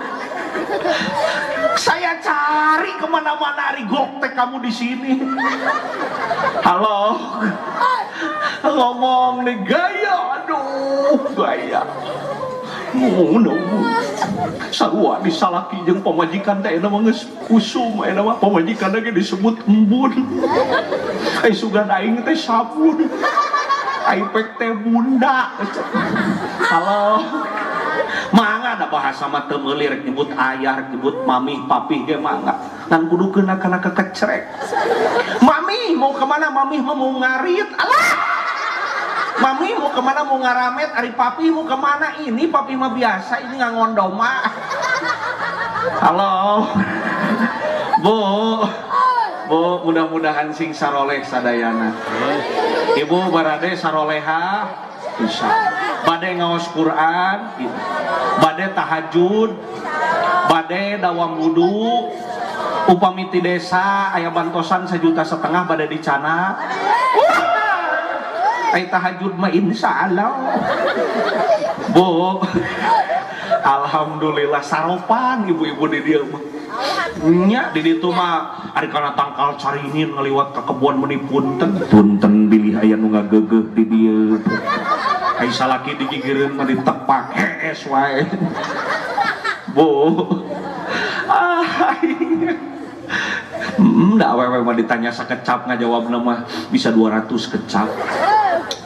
Saya cari kemana-mana ari goktek kamu di sini. Halo. Ngomong nih gaya, aduh gaya. Ngomong sarua disalaki jeung pamajikan teh eta mah geus usum eta mah pamajikan ge disebut embun. Ai sugan aing teh sabun. Ai pek teh bunda. Halo. Mangga da bahasa mah teu meuli rek nyebut ayah, rek nyebut mami, papi ge mangga. Ngan kudu keuna kana kekecrek. Mami mau kemana? Mami mah mau ngarit. Alah. Mami mau kemana? Mau ngaramet. Ari papi mau kemana? Ini papi mah biasa, ini ngangon domba. Halo. Bu. Bu, mudah-mudahan sing saroleh sadayana. Ibu barade saroleha bisa. Bade ngaos Quran, bade tahajud, bade dawam wudu, upami ti desa aya bantosan 1,5 juta bade dicana. Ai tahajud mah insyaallah. Bu, alhamdulillah saropan ibu-ibu di dieu mah. Nya di ditu mah ari kana tangkal caringin ngaliwat ka kebon meuni punten. Punten bilih aya nu ngageugeuh di dieu. Ai salaki digigireun mah ditepak hees wae. Bu. Ah. Da awewe mah ditanya sakecap ngajawabna mah bisa 200 kecap.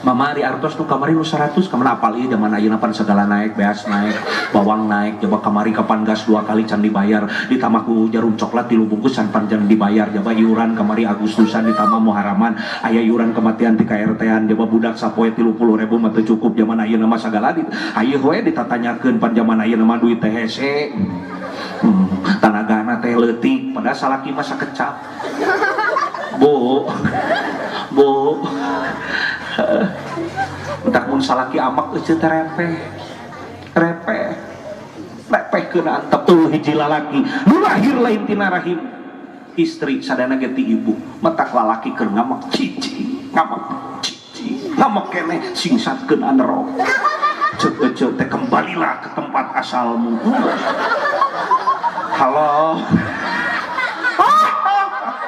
Mama ari artos nu kamari nu 100 kamana apal ieu zaman ayeuna pan segala naik, beas naik, bawang naik, coba kamari kapan gas 2 kali can dibayar, ditambah ku jarum coklat 3 bungkus can panjang dibayar, jaba iuran kamari Agustusan ditambah Muharraman, aya iuran kematian ti KRT-an, jaba budak sapoe 30.000 mah teu cukup zaman ayeuna mah sagala di ayeuna we ditatanyakeun pan zaman ayeuna mah duit teh hese. Tanagana teh leutik padahal salaki mah sakecap. Bu. Bu. Entah mun salaki amak euceu teh repeh. Repeh. Repeh keuna antep eueuh hiji lalaki. Nu lahir lain tina rahim. Istri sadana ge ti ibu. Matak lalaki keur ngamak cicing, ngamak cicing, ngamak keneh singsatkeun anerok. Ceuk euceu teh kembalilah ke tempat asalmu. Halo.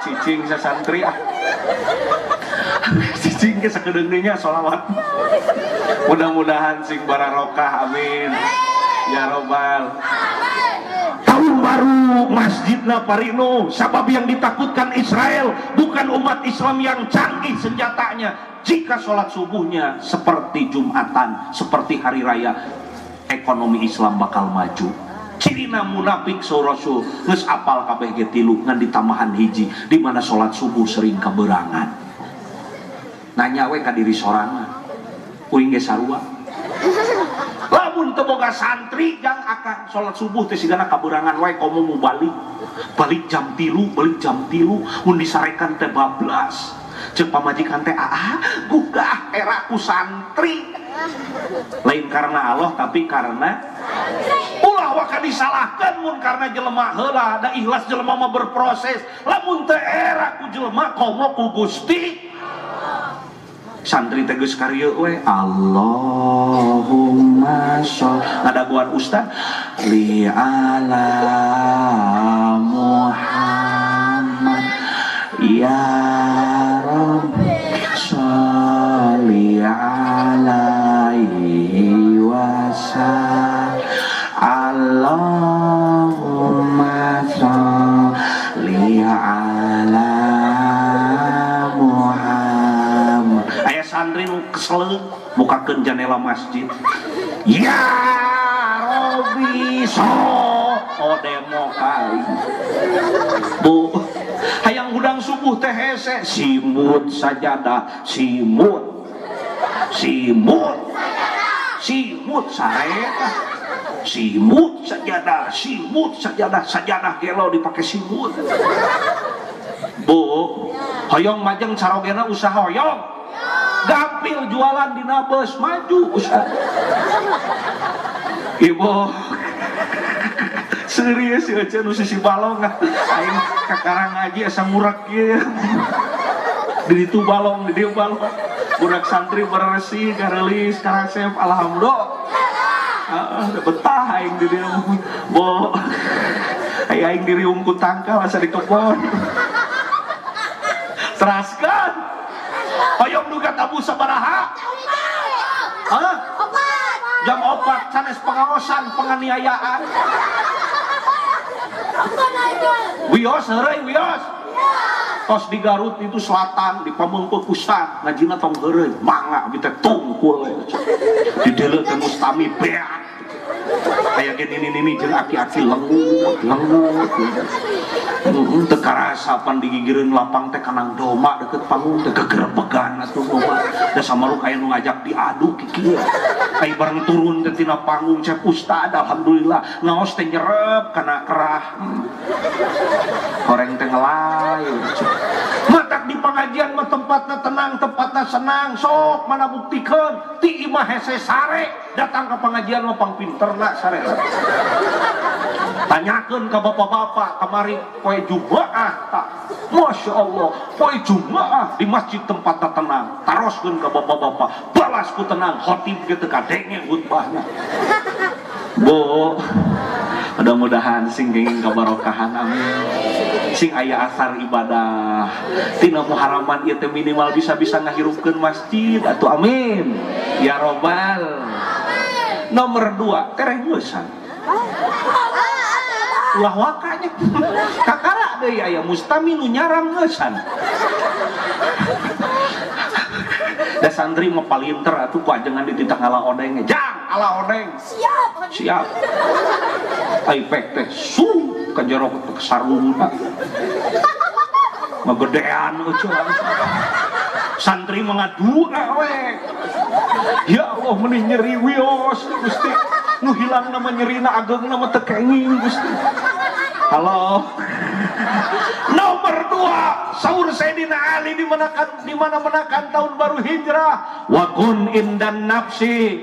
Cicing sasantri ah. Cicing ke sakedeung deui nya sholawat. Mudah-mudahan sing bararokah, amin. Ya robbal. Tahun baru Masjidna Parino. Sabab yang ditakutkan Israel bukan umat Islam yang canggih senjatanya. Jika sholat subuhnya seperti Jumatan, seperti hari raya, ekonomi Islam bakal maju. Cirina munafik saur Rasul geus apal kabeh ge tilu ngan ditambahan hiji di mana sholat subuh sering kaberangan. Nanya we ka diri sorangan, uing ge sarua. Lamun teu boga santri jang akan sholat subuh teh sigana kaberangan wae komo mau balik. Balik jam 3, balik jam 3, mun disarekan teh bablas. Ceuk pamajikan teh aa gugah era ku santri. Lain karena Allah tapi karena ulah waka disalahkan mun karena jelema heula da ikhlas jelema mah berproses. Lamun teu era ku jelema komo ku Gusti. Santri teh geus karieu we Allahumma sholli ngadaguan ustad li ala Muhammad ya Rabbi sholli alaihi wasallam Allahumma sholli ala Muhammad. Aya santri nu kesel mukakeun janela masjid. Ya Rabbi so oh demo kai. Bu, hayang hudang subuh teh hese simut sajadah simut. Simut. Simut saeta. Simut sajadah, simut sajadah, sajadah gelo dipake simut. Bu, hoyong majeng sarogena usaha hoyong. Gampil jualan di nabes maju usaha. Ibu serius ya nu sisi balong aing kakarang ngaji asa murak ieu. Di ditu balong, di dieu balong. Budak santri beresih, garelis, karasep, alhamdulillah. Heeh, betah aing di dieu. Bo. Aing diriung ku tangkal asa di kebon. Teraskan. Hoyong duga tabu sabaraha? Hah? Jam 4 sanes pengaosan penganiayaan. Wios heureuy wios. Tos di Garut itu selatan di Pameungpeuk Pusat ngajina tong heureuy mangga abi teh tungkul di deuleu teh mustami beak. Aya ge nini-nini jeung aki-aki lengut lengut. Teu karasa pan digigireun lapang teh kanang doma deket panggung teh gegerebegan atuh doma. Da samaruk aya nu ngajak diadu kikieu. Ai bareng turun teh tina panggung cek ustad alhamdulillah ngaos teh nyerep kana kerah. Horeng teh ngelay. Matak di pengajian mah tempatna tenang, tempatna senang, sok mana buktikeun ti imah hese sare datang ke pengajian mah pangpinterna sare. Tanyakeun ka bapak-bapak kamari poe Jumaah tak. Masya Allah, poe Jumaah di masjid tempatna tenang. Taroskeun ka bapak-bapak, balas ku tenang, khotib ge teu kadenge khutbahna. Bu, mudah-mudahan sing kenging kabarokahan, amin. Sing aya asar ibadah. Tina Muharraman ieu teh minimal bisa-bisa ngahirupkeun masjid atuh, amin. Ya robbal. Nomor 2, tereh ngeusan. Ulah wakanya. Kakara deui aya mustami nu nyaram ngeusan. Da santri mah palinter atuh ku ajengan dititah ngala odeng. Jang, ala odeng. Siap. Siap. Ai pek teh sung ka jero sarungna. Ngagedean eueuh. Santri mah ngadua we. Ya Allah meni nyeri wios Gusti. Nu hilang nama nyerina ageungna mah teu kenging Gusti. Halo. Nomor 2, saur Sayyidina Ali di mana menakan tahun baru hijrah. Wa kun indan nafsi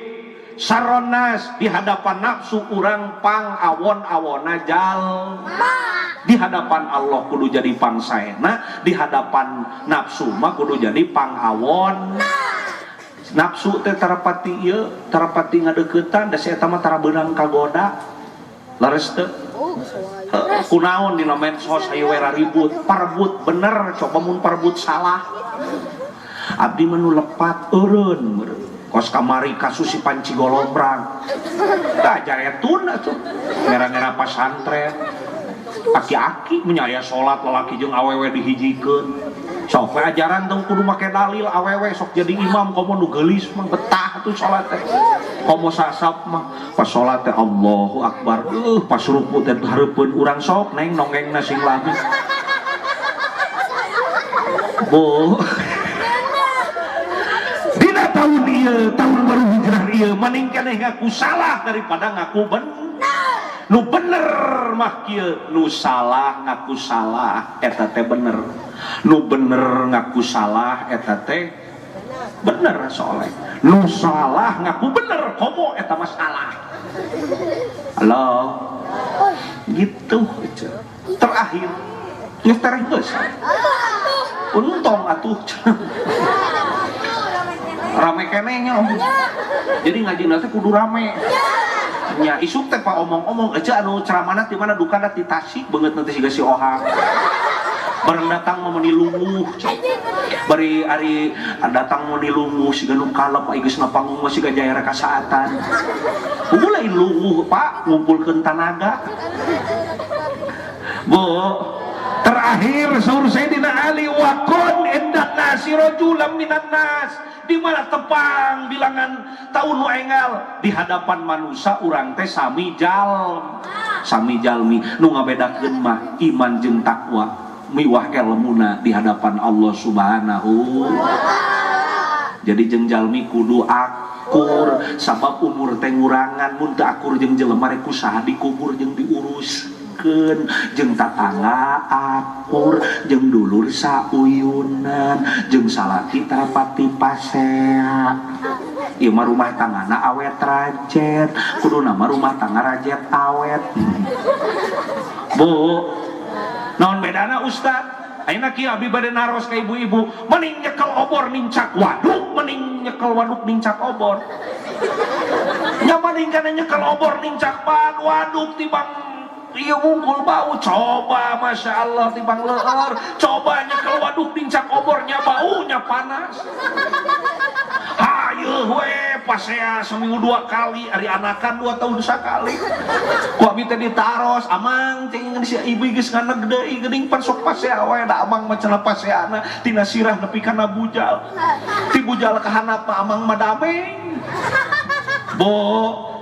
saronas, di hadapan nafsu urang pang awon-awona jalma. Di hadapan Allah kudu jadi pangsaena, di hadapan nafsu mah kudu jadi pang awon. Nafsu teh tarapati ieu, tarapati ngadeukeutan, da si eta mah tara beunang kagoda. Leres teu? Kunaon dina medsos hayu we ribut, parebut bener, coba mun parebut salah. Abdi mah nu lepat eureun meureun. Kos kamari kasus si panci golombrang. Tah jaetun atuh. Ngera-ngera pasantren. Aki-aki menyaya salat lalaki jeung awewe dihijikeun. Sok we ajaran tong kudu make dalil awewe sok jadi imam komo nu geulis mah betah atuh salat teh. Komo sasap mah pas salat teh Allahu Akbar. Pas ruku teh hareupeun urang sok neng nongengna sing lami. Bu. Dina tahun ieu, tahun baru hijrah ieu mending keneh ngaku salah daripada ngaku bener. Nu bener mah kieu, nu salah ngaku salah eta teh bener. Nu bener ngaku salah eta teh bener soleh. Nu salah ngaku bener komo eta mah salah. Halo. Gitu terakhir geus tereh geus. Untung atuh. Rame keneh nya. Jadi ngaji teh kudu rame. Nya isuk teh pak omong-omong aja anu ceramahna ti mana dukana ti Tasik beungeut nanti siga si Ohang. Bareng datang mah meuni lumuh. Bari ari datang meuni lumuh siga nu kalep ai geus ngapanggung mah siga jaya rekasaatan. Lain lumuh Pak, ngumpulkeun tanaga. Bu, terakhir saur Sayyidina Ali wa kun indan nasi rajulan minan nas. Di mana tepang bilangan tahun nu enggal di hadapan manusia urang teh sami jalmi. Sami jalmi nu ngabedakeun mah iman jeung takwa miwah elmuna di hadapan Allah Subhanahu wa taala. Jadi jeung jalmi kudu akur sabab umur teh ngurangan mun teu akur jeung jelema rek kusaha dikubur jeung diurus. Jeung tatangga akur jeung dulur sauyunan jeung salaki tarapati pasea. Ieu mah rumah tanggana awet rajet, kudu nama rumah tangga rajet awet. Bu, naon bedana Ustad? Ayeuna kieu abdi bade naros ka ibu-ibu, mending nyekel obor nincak waduk, mending nyekel waduk nincak obor. Nya mending kana nyekel obor nincak waduk tibang iya wungkul bau, coba Masya Allah tibang leueur, coba nyekel waduk nincak obornya baunya panas. Hayu we pasea seminggu 2 kali, ari anakan 2 tahun sakali. Ku abi teh ditaros, amang cing si ibu geus nganeg deui geuning pan sok pasea we da amang mah cenah paseana tina sirah nepi kana bujal. Ti bujal ka handap mah amang mah dameng. Bu,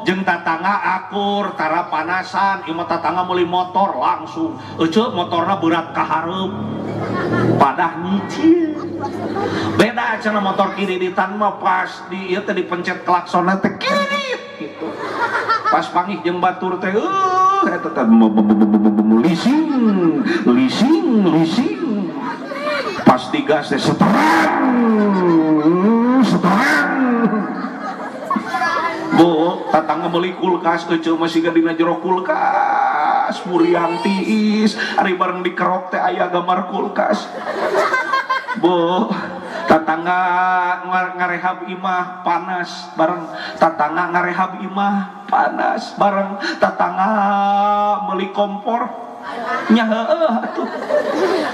jeung tatangga akur tara panasan, ieu mah tatangga meuli motor langsung. Eceu motorna berat ka hareup. Padah nyicil. Beda cenah motor kiri di tan mah pas di ieu teh dipencet klaksonna teh kiri gitu. Pas pangih jeung batur teh eta teh leasing, leasing, leasing. Pas digas teh seterang, seterang. Bu, tatangga meuli kulkas eceu mah siga dina jero kulkas, muriang tiis, ari bareng dikerok teh aya gambar kulkas. Bu, tatangga ngarehab imah panas bareng tatangga ngarehab imah panas bareng tatangga meuli kompor nya heueuh atuh.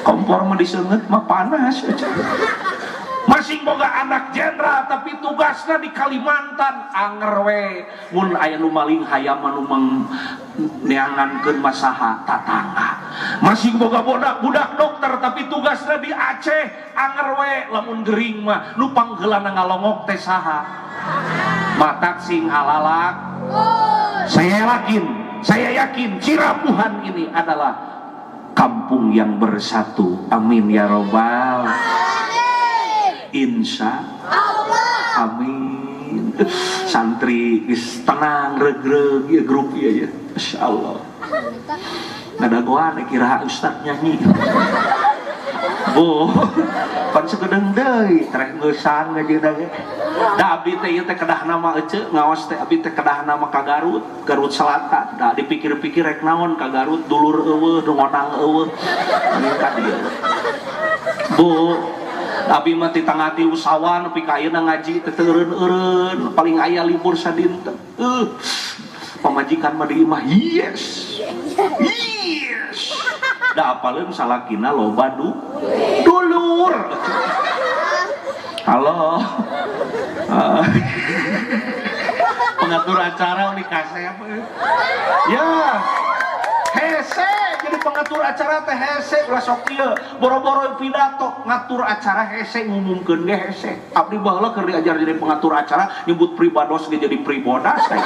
Kompor mah diseungeut mah panas eceu. Masing boga anak jenderal tapi tugasna di Kalimantan anger we mun aya nu maling hayam nu neangankeun masaha tatangga. Masih boga budak, budak dokter tapi tugasnya di Aceh. Anger we lamun gering mah nu pangheulana ngalongok teh saha? Matak sing alalak. Saya yakin Cirapuhan ini adalah kampung yang bersatu. Amin ya robbal. Insya Allah. Amin. Santri geus tenang regreg ya grup ieu ya. Insyaallah. Ngadagoan kira ustad nyanyi. Bu, pan sakedeung deui treh ngeusan ngajeuna ge. Da abdi teh ieu teh kedah nama ece ngaos teh abdi teh kedah nama ka Garut, Garut Selatan. Da dipikir-pikir rek naon ka Garut, dulur euweuh, nu ngonang euweuh. Ini ka dieu. Bu, abi mah ti tanggal 3 Sawal nepi ka ayeuna ngaji teh teu eureun-eureun, paling aya libur sadinten. Pamajikan mah di imah, yes. Yes. Da apaleun salakina loba dulur. Halo. Ah. Pengatur acara ini kasep. Ya. Hese jadi pengatur acara teh hese ulah sok ieu boro-boro pidato ngatur acara hese, ngumumkeun ge hese. Abdi baheula keur diajar jadi pengatur acara nyebut pribados ge jadi pribodas teh.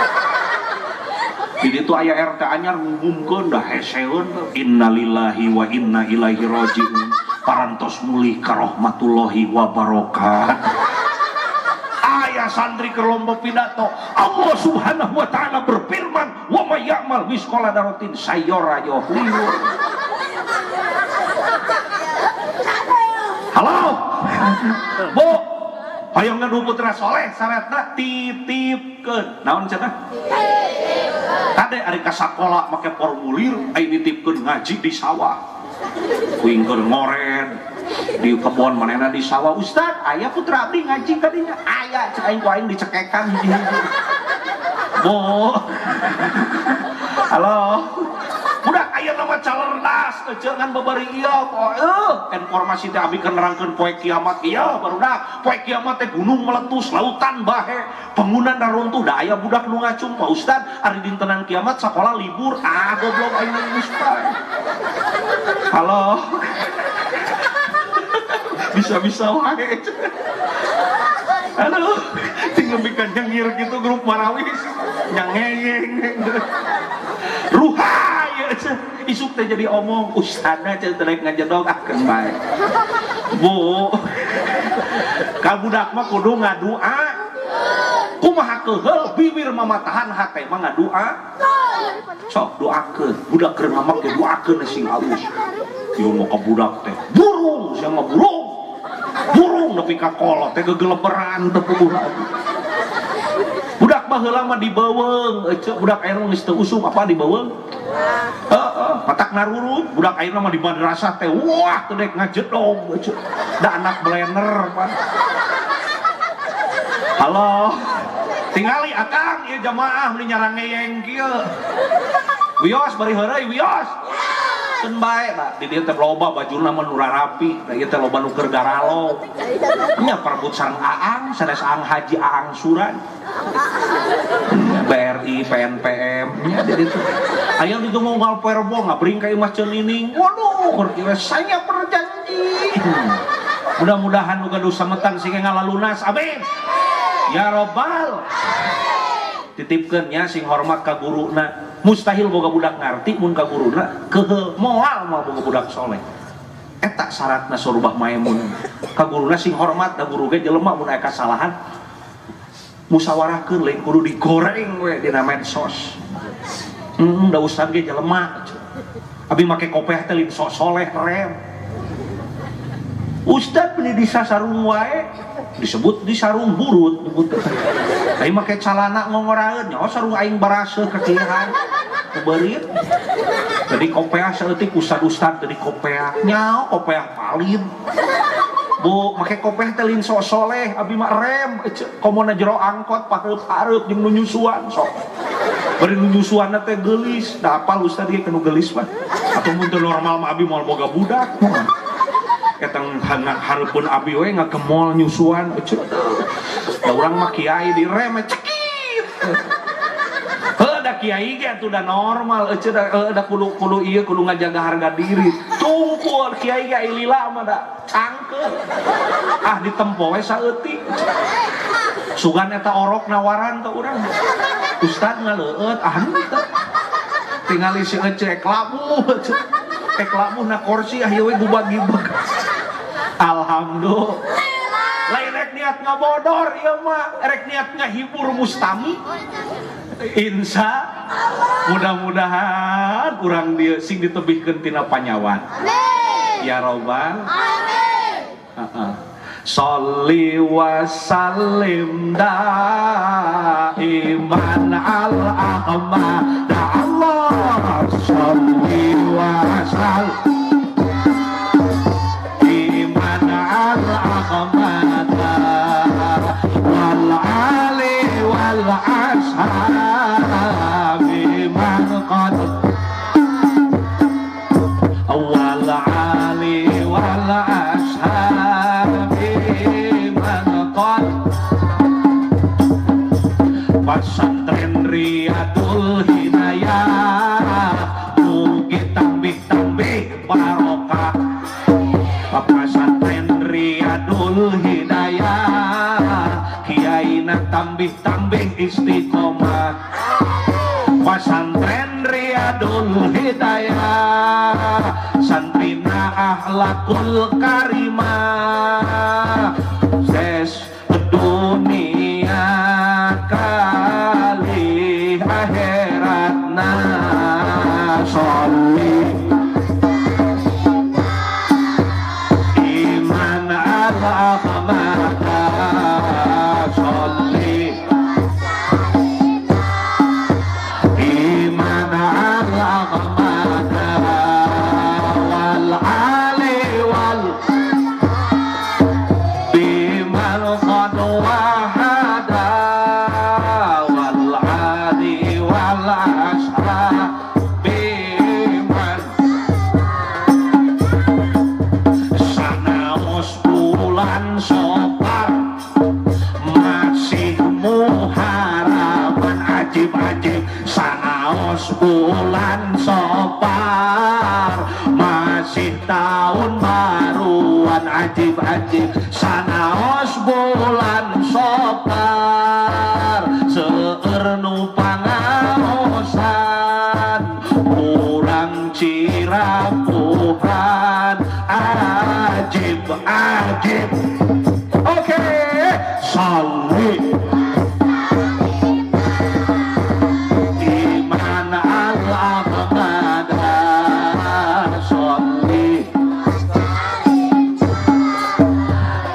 Di ditu aya RT anyar ngumumkeun dah heseun, innalillahi wa inna ilaihi rajiun, parantos mulih ka rahmatullahi wa barakatuh. Aya santri ke lomba pidato, Allah Subhanahu wa taala berfirman, wa may ya'mal misqala dzarratin sayara liur. Halo Bu, hoyong ngadu putra soleh syaratna titipkeun naon cenah kade ari ka sakola make formulir, aya nitipkeun ngaji di sawah, kuing keur ngored di kebon manehna di sawah, ustad aya putra abdi ngaji kadinya aya, cek aing ku aing dicekekan hiji-hiji. Bu, halo, budak aya nama calerdas jangan babari ieu informasi teh abi keur nerangkeun poe kiamat ieu barudak poe kiamat teh gunung meletus, lautan bahe, bangunan runtuh, da aya budak nu ngacung, Pak Ustad ari dintenan kiamat sekolah libur? Ah goblok aing geus. Halo, bisa-bisa wae. Aduh, tinggal bikin nyengir gitu grup marawis nyangeyeng ruhaya isuk teh jadi omong ustadna teh rek ngajedog ah keun bae. Bu, ka budak mah kudu ngadua kumaha keuheul bibir mamatahan hate mah ngadua. Sok doakeun budak keur ngamak ge doakeun sing alus. Ieu mah ka budak teh burung sia mah, burung burung nepi ka kolot teh gegeleberan teu puguh. Budak baheula mah dibeuweung ece, budak ayeuna geus teu usum apa dibeuweung. Heeh, matak narurut. Budak ayeuna mah di madrasah teh wah teu dek ngajedog ece, da anak blender pan. Halo, tingali akang ieu jamaah meni nyarangeyeng kieu. Wios bari heureuy wios. Keun bae da di dieu teh loba bajuna mah nu rapi, da ieu teh loba nu keur garalo. Nya perebut sareng Aang, sanes Aang Haji, Aang Suran. BRI, PNPM, nya di ditu. Aya di ngunggal perbo ngabring ka imah Cenining. Waduh, keur kieu saya berjanji. Mudah-mudahan nu gaduh sametan sing ngalalunas. Amin. Ya robbal. Titipkeun nya sing hormat ka guruna. Mustahil boga budak ngarti mun ka guruna keuheul, moal moal boga budak soleh. Eta syaratna sorubah maemun. Ka guruna sing hormat, da guru ge jelema, mun aya kasalahan musyawarahkeun, lain kudu digoreng we dina medsos. Da ustad ge jelema. Abi make kopiah teh lain sok soleh rem. Ustad beli di sasarung wae disebut di sarung burut disebut. Aing make calana ngongoraeun nyaho sarung aing baraseuh kekihan beurit. Jadi kopiah saeutik ustad-ustad jadi kopiah nyaho kopiah valid. Bu, make kopiah teh lain sok soleh, abi mah rem komo na jero angkot pahareup-hareup jeung nu nyusuan sok. Bari nu nyusuanna teh geulis, da apal ustad ge kanu geulis mah. Atau mun teu normal mah abi moal boga budak. Eta hareupeun abi we ngagemol nyusuan ece. Da urang mah kiai direm cekit. Heuh da Da kiai ge atuh da normal ece da kudu ieu kudu ngajaga harga diri. Tungkul kiai ge lila mah da cangkeul. Ah ditempo we saeutik. Sugan eta orok nawaran ka urang. Ustad ngaleueut ah henteu. Tingali si ece labuh. Ek labuh na kursi ah ieu we gubag-gibeg. Alhamdulillah. Lain rek niat ngabodor ieu mah, rek niat ngahibur mustami. Insya Allah. Mudah-mudahan urang dieu sing ditebihkeun tina panyawan. Amin. Ya robbal alamin. Heeh. Sholli wa sallim daiman al ahmad Allah. Sholli wa sallim iman al ahmad wal ali wal ashabi man qad wal ali wal ashabi man qad. Pesantren Riyadul Hidayah mugi tambih-tambih barokah. Pesantren Riyadul Hidayah kiaina tambih-tambih istiqomah. Pesantren Riyadul Hidayah santrina akhlakul karimah. Ses dunia kali akhiratna. Sholli iman ala ahmad. Sholli iman ala ahmad wal ali wal biman qad wahada wal ali wal ashabi man. Sanaos bulan Sopar masih muharaman ajib-ajib. Sanaos bulan Sopar masih tahun baruan ajib-ajib. Sanaos bulan Sopar seueur nu pangaosan urang cirapuhan ajib ajib. Oke, sholli iman al ahmad. Sholli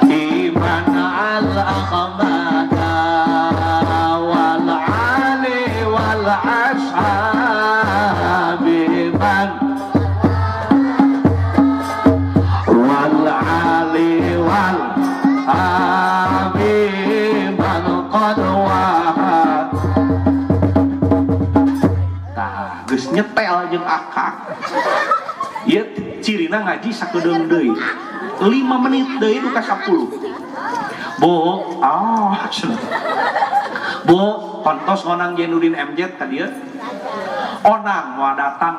iman al ahmad wal ali wal ashabi man wal ali wal abi man qad wahad. Tah geus nyetel jeung akak. Ieu cirina ngaji sakedeung deui. 5 menit deui duka 10. Bu, ah Bu, pantos ngonang Jainuddin MZ ka dieu. Onang moal datang.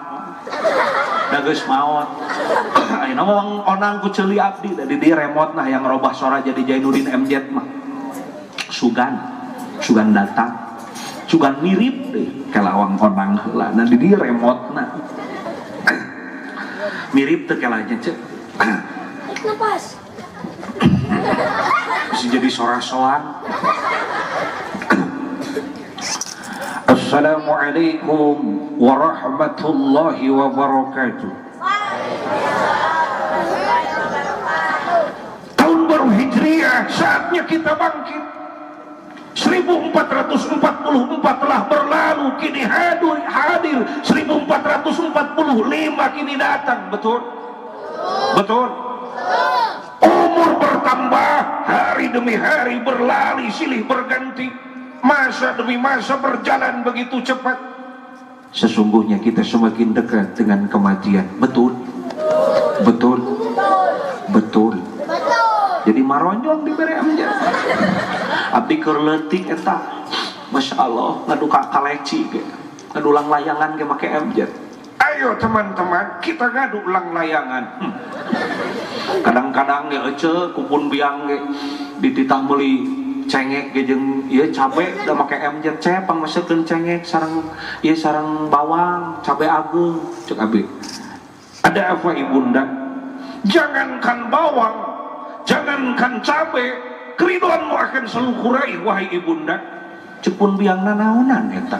Da geus maot. Ayeuna mah onang ku ceuli abdi da di dieu remote nah yang ngerobah sora jadi Jainuddin MZ mah. Sugan, sugan datang. Sugan mirip deh kelawang onang heula. Nah di dieu remote na. Mirip teu kelanya cek. Napas. Bisa jadi sora-soan. Assalamualaikum warahmatullahi wabarakatuh. Tahun baru Hijriah, saatnya kita bangkit. 1444 telah berlalu, kini hadir 1445 kini datang. Betul? Betul? Umur bertambah, hari demi hari berlari silih berganti, masa demi masa berjalan begitu cepat. Sesungguhnya kita semakin dekat dengan kematian. Betul? Betul? Betul. Jadi maronjong diberi amja. Abdi keur leutik eta, Masya Allah, ngaduka kaleci ge. Ngadu langlayangan ge make MZ. Ayo teman-teman, kita ngadu langlayangan. Kadang-kadang ge ece kupun biang ge dititah meuli cengek ge jeung ieu cabe da make MZ cep pangmesekeun cengek sareng ieu sareng bawang, cabe ageung cek abi. Ada apa ibunda? Jangankan bawang, jangankan cabe, keriduanmu akan selalu kuraih wahai ibunda. Cek pun biang nanaonan eta.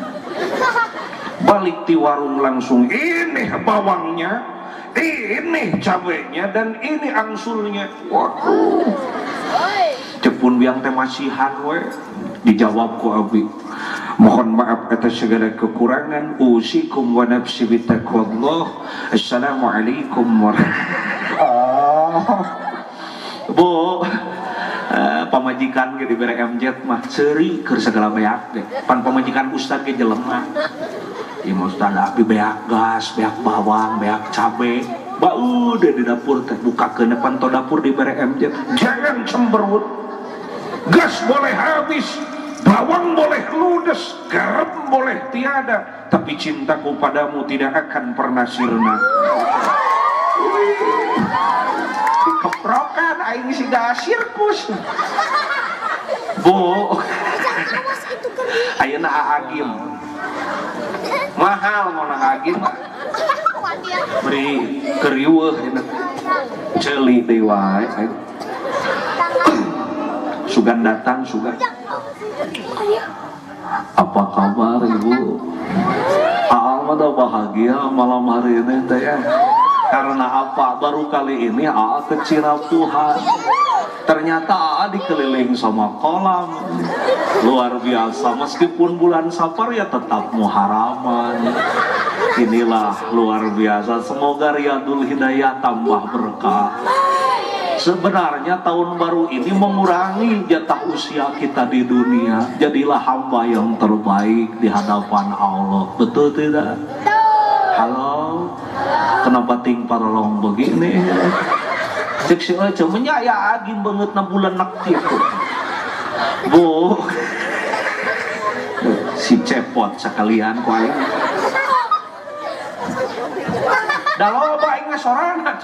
Balik di warung langsung, ini bawangnya, ini cabenya, dan ini angsulnya. Waduh. Cek pun biang teh masihan we. Dijawab ku abi, mohon maaf atas segala kekurangan. Usikum wa nafsi bitaqwallah. Assalamualaikum warahmatullahi. Bu, pamajikan ge dibere MZ mah seuri keur segala beak deh. Pan pamajikan ustad ge jelema. Ieu mah ustad abi beak gas, beak bawang, beak cabe. Bau deh di dapur teh bukakeun depan to dapur dibere MZ. Jangan cemberut. Gas boleh habis, bawang boleh ludes, garam boleh tiada, tapi cintaku padamu tidak akan pernah sirna. Dikeprokan aing siga sirkus. Bu, ayeuna Agim. Mahal mun Agim mah. Beri keriweuh eta. Ceuli deui wae. Sugan datang, sugan. Apa kabar ibu? Aa mah bahagia malam hari ini teh ya. Karena apa? Baru kali ini Aa ke Cirapuhan. Ternyata Aa dikeliling sama kolam. Luar biasa. Meskipun bulan Safar ya tetap muharaman. Inilah luar biasa. Semoga Riyadul Hidayah tambah berkah. Sebenarnya tahun baru ini mengurangi jatah usia kita di dunia. Jadilah hamba yang terbaik di hadapan Allah. Betul tidak? Halo? Kenapa ting parolong begini? Cek si Ece menyaya agim banget 6 bulan nak gitu. Bu, si cepot sekalian ku aing. Da loba aing mah sorana.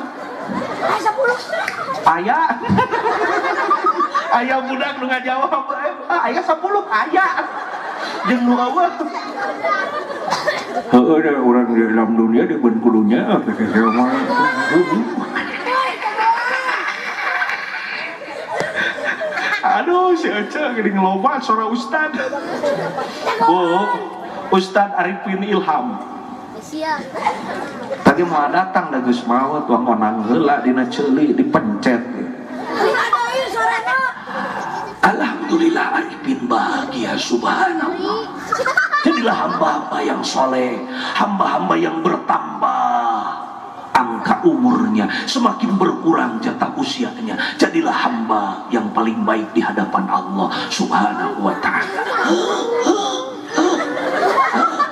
Aya. Aya budak nu ngajawab, aya 10 aya. Jeung nu eueuh. Heueuh da urang di dalam dunia di ben kudunya mah. Aduh, si Ece geuning loba sora ustad. Bu, Ustad Arifin Ilham. Tadi mau datang da geus maot wah konang heula dina ceuli dipencet. Alhamdulillah Arifin bahagia, subhanallah. Jadilah hamba-hamba yang soleh, hamba-hamba yang bertambah angka umurnya, semakin berkurang jatah usianya. Jadilah hamba yang paling baik di hadapan Allah Subhanahu wa ta'ala.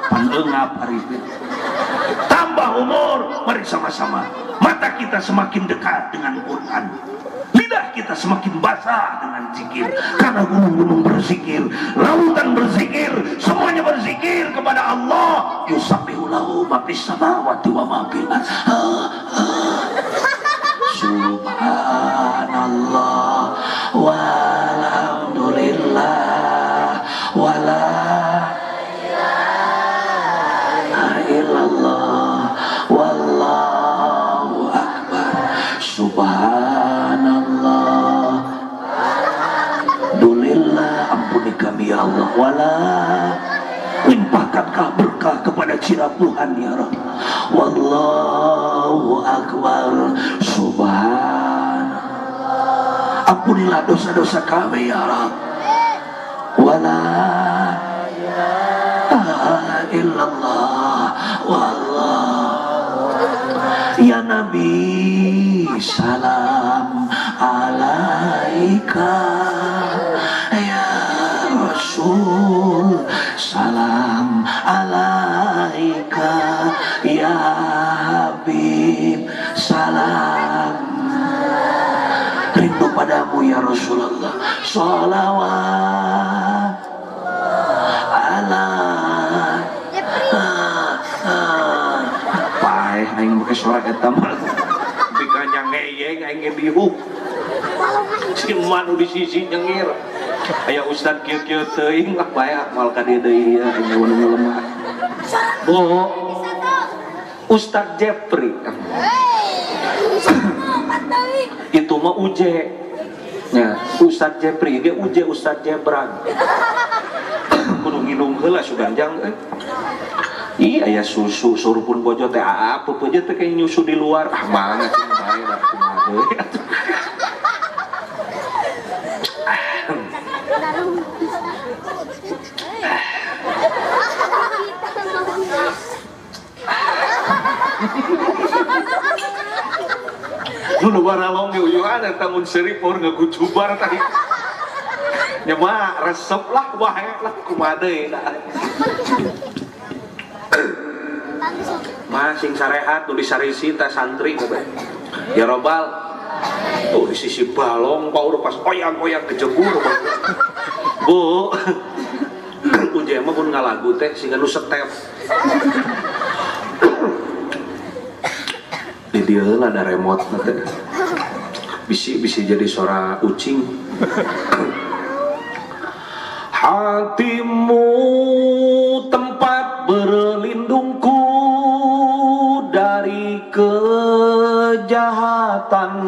Panengap Arifin. Tambah umur, mari sama-sama. Mata kita semakin dekat dengan Quran. Lidah kita semakin basah dengan zikir. Karena gunung-gunung berzikir, lautan berzikir, semuanya berzikir kepada Allah. Yusabbihu lahu ma fis samawati wa ma fil ardh. Subhanallah walhamdulillah wala ilaha illallah wallahu akbar. Subhanallah alhamdulillah, ampuni kami ya Allah. Wala limpahkankah berkah kepada Cirapuhan ya Rabb. Wallahu akbar. Subhanallah, ampunilah dosa-dosa kami ya Rabb. Wala ilaha illallah wallahu. Ya Nabi salam alaika, ya Rasul salam alaika, ya Habib salam. Rindu padamu ya Rasulullah. Sholawat ala aing make suara eta mah. Bikanya ngeyeng aing ge diuk. Si manu di sisi nyengir. Aya ustad kieu-kieu teuing lah bae moal ka dieu deui ya aing nu lemah. Bu. Ustad Jepri. Itu mah uje. Ya, Ustad Jepri ge uje Ustad Jebran. Kudu nginum heula suganjang euy. Iya ya susu surupun bojo teh apa bojo teh kayak nyusu di luar. Ah banget sih bae da kumaha deui atuh. Nu baralong ge uyuhan eta mun seuri por ngagujubar tadi. Nya mah resep lah wae lah kumaha deui da. Mah sing sarehat nu disarisi teh santri kabeh. Ya robal. Tuh di sisi balong paur pas oyang-oyang kejebur. Bu. Uje mah mun ngalagu teh siga nu setep. Di dieu lah ada remote teh. Bisi jadi suara ucing. Hatimu tempat berlindungku dari kejahatan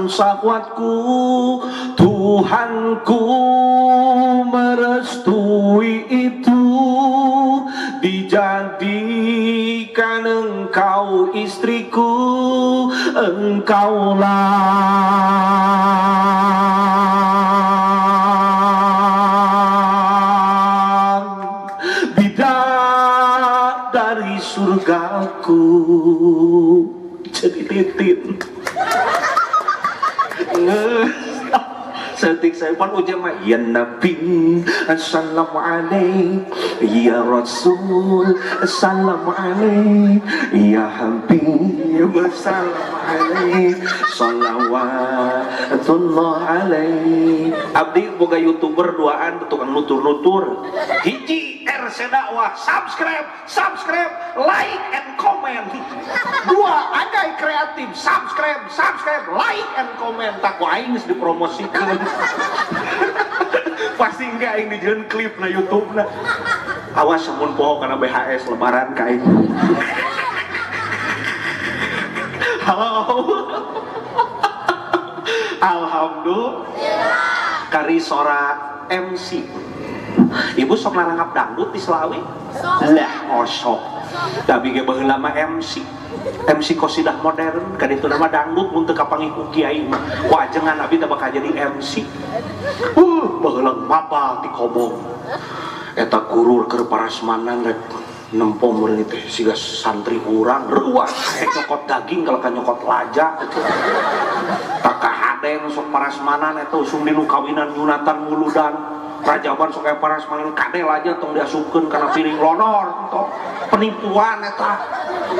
syahwatku, Tuhanku merestui itu, dijadikan engkau istriku, engkaulah bidadari surgaku. Jadi titin. Setik saya pun ujian mah ya Nabi assalam alaik ya Rasul assalam alaik ya Habib assalam alaik salawatullah alaik. Abdi boga youtuber duaan tukang nutur-nutur. Hiji RC Dakwah, subscribe, subscribe, like and comment. Dua Agai Kreatif, subscribe, subscribe, like and comment. Tak ku aing geus dipromosikeun. Pasti enggak aing dijieun klip na YouTube na. Awas mun poho kana BHS lebaran ka aing. Halo. Alhamdulillah. Kari sora MC. Ibu sok narangap dangdut di Selawi? Lah osok. Tapi ge baheula mah MC. MC qasidah modern, kan itu nama dangdut mun teu kapanggih ku kiai mah. Wajengan abi teh bakal jadi MC. Baheula mapal ti kobong. Eta guru keur parasmanan rek nempo meureun teh siga santri urang reuas nyokot daging kalau ka nyokot laja. Tak kahadeng sok parasmanan eta usum dinu kawinan nyunatan muludan. Rajaban sok aya parasmanan kade laja tong diasupkeun kana piring lonor tong penipuan eta.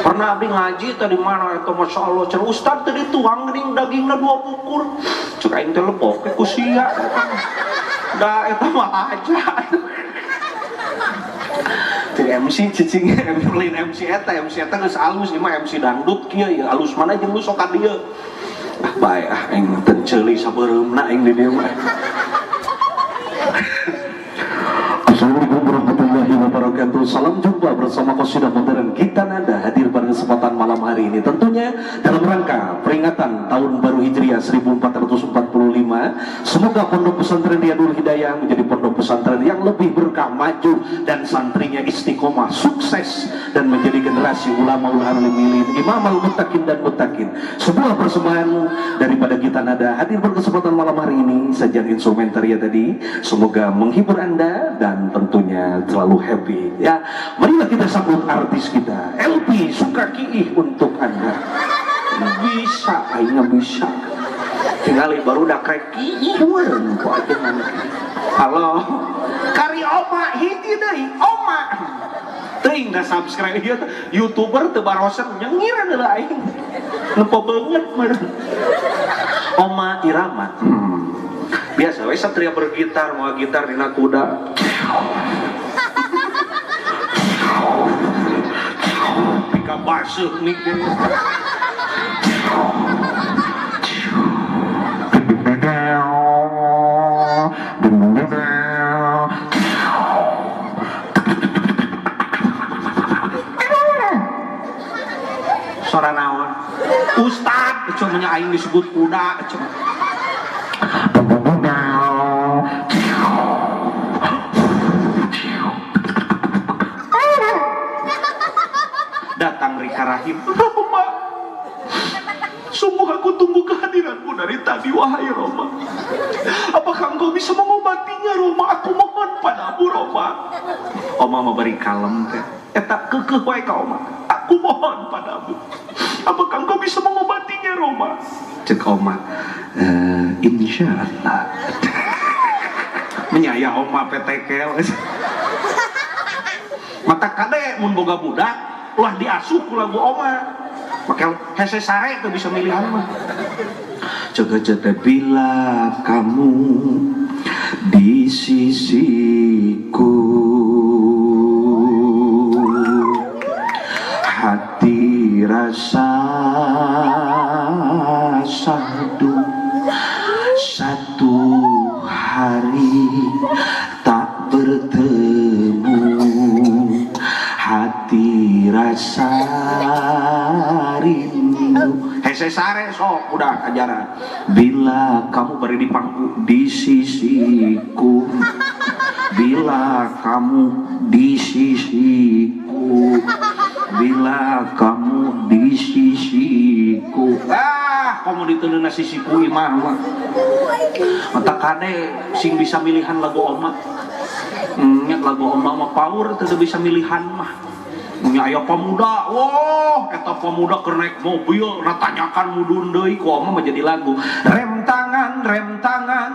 Pernah abdi ngaji teh di mana eta masyaallah cenah ustad teh dituang geuning dagingna 2 bukur. Cek aing teh lebok ku sia eta. Da eta mah aja. Teu MC cicing lain MC eta, MC eta geus alus ieu mah MC dangdut kieu ya alus mana jeung lu sok ka dieu. Ah bae ah aing teu ceuli sabeureumna aing di dieu mah. Assalamualaikum warahmatullahi wabarakatuh. Salam jumpa bersama Qasidah Modern Gita Nada hadir pada kesempatan malam hari ini. Tentunya dalam rangka peringatan Tahun Baru Hijriah 1445. Semoga Pondok Pesantren Riyadul Hidayah menjadi pondok pesantren yang lebih berkah, maju, dan santrinya istiqomah, sukses, dan menjadi generasi ulama ul alimilin, imam al muttaqin dan muttaqin. Sebuah persembahan daripada Gita Nada hadir pada kesempatan malam hari ini. Sajian instrumentaria tadi semoga menghibur Anda dan tentunya terlalu happy ya. Marilah kita sambut artis kita LP Sukakiih untuk Anda. Bisa, aing bisa. Tinggal baru udah krek kiih meureun ku ajengan. Halo. Kari oma hiji deui, oma. Teuing da subscribe ieu YouTuber teu barosen nyengiran heula aing. Nempo beungeut meureun. Oma Irama. Biasa we satria bergitar, mau gitar dina kuda. Pika baseuh mikir. Sora naon? Ustad, cuma aing disebut kuda, cuma. Datang Rika Rahim, Roma, sungguh aku tunggu kehadiranmu dari tadi, wahai Roma. Apakah engkau bisa mengobatinya, Roma? Aku mohon padamu, Roma. Oma mau beri kalem teh. Eta kekeh wae ka Oma. Aku mohon padamu. Apakah engkau bisa mengobatinya, Roma? Cek Oma, insya Allah. Menyaya Oma PTK. Mata kade mun boga budak, ulah diasuh ku lagu Oma. Make hese sare teu bisa milihan mah. Jaga jaga bila kamu di sisiku, hati rasa sahdu. Satu hari tak bertemu, hati rasa rindu. Hese sare sok udah ajaran. Bila kamu beri di pangku di sisiku, bila kamu di sisiku, bila kamu di sisiku. Ah, kamu diteunna sisiku imah mah. Mata kade sing bisa milihan lagu oma. Nya lagu oma mah power teu bisa milihan mah. Nya aya pemuda, wah eta pemuda keur naik mobil, nah tanyakan mudun deui ku oma mah jadi lagu. Rem tangan, rem tangan,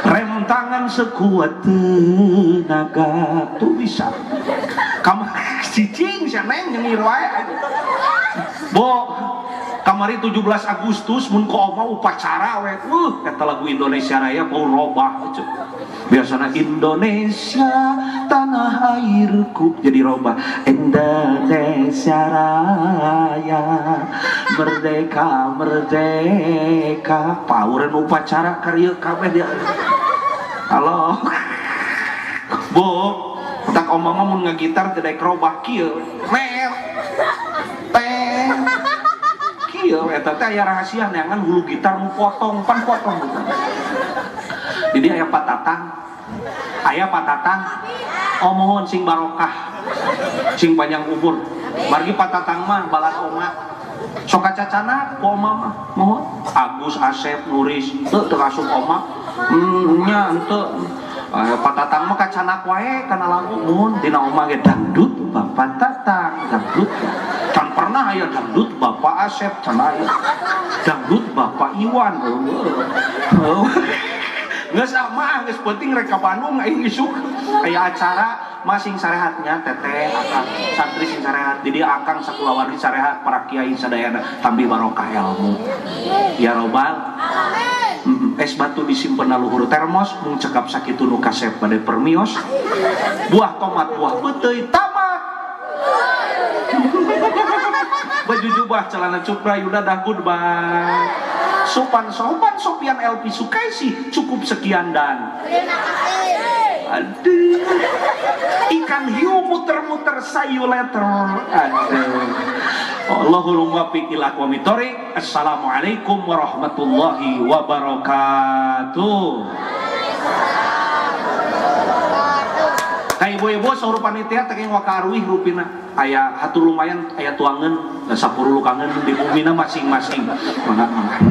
rem tangan sekuat tenaga. Tuh bisa. Kamu cicing sia neng nyengir wae. Bo, kamari 17 Agustus mun ku oma upacara we. Eta lagu Indonesia Raya bau robah ceuk. Biasana Indonesia tanah airku jadi robah. Indonesia Raya merdeka merdeka. Paureun upacara karya kabeh dia. Halo. Bo, tak oma mah mun ngagitar teu daek robah kieu. Mer. Teh. Kieu eta teh aya rahasia neangan hulu gitar nu potong, pan potong. Jadi aya patatang. Aya patatang. Oh mohon sing barokah. Sing panjang umur. Margi patatang mah balas oma. Sok kacacana ku oma mah. Mohon Agus Asep Nuris teu teu asup oma. Nya henteu. Patatang mah kacanak wae kana lagu mohon dina oma ge dangdut Bapak Tatang, dangdut. Can pernah aya dangdut Bapak Asep, can aya. Dangdut Bapak Iwan. Heueuh. Geus ah mah geus penting rek ka Bandung aing isuk aya acara masing sarehatnya teteh akang santri sing sarehat di dieu akang sakulawargi sarehat para kiai sadayana tambih barokah ilmu ya robbal alamin. Es batu disimpen na luhur termos mung cekap sakitu nu kasep bade permios buah tomat buah peuteuy tamat baju jubah celana cupra yuda dah goodbye. Sopan sopan Sopian LP Sukaisi cukup sekian dan terima kasih. Aduh, ikan hiu muter-muter sayu letter. Aduh. Allahul muwaffiq ila aqwamit thoriq. Assalamualaikum warahmatullahi wabarakatuh. Ka ibu-ibu saur panitia teh wakaruih rupina aya hatur lumayan aya tuangeun 10 lukangeun di bumina masing-masing. Mangga mangga.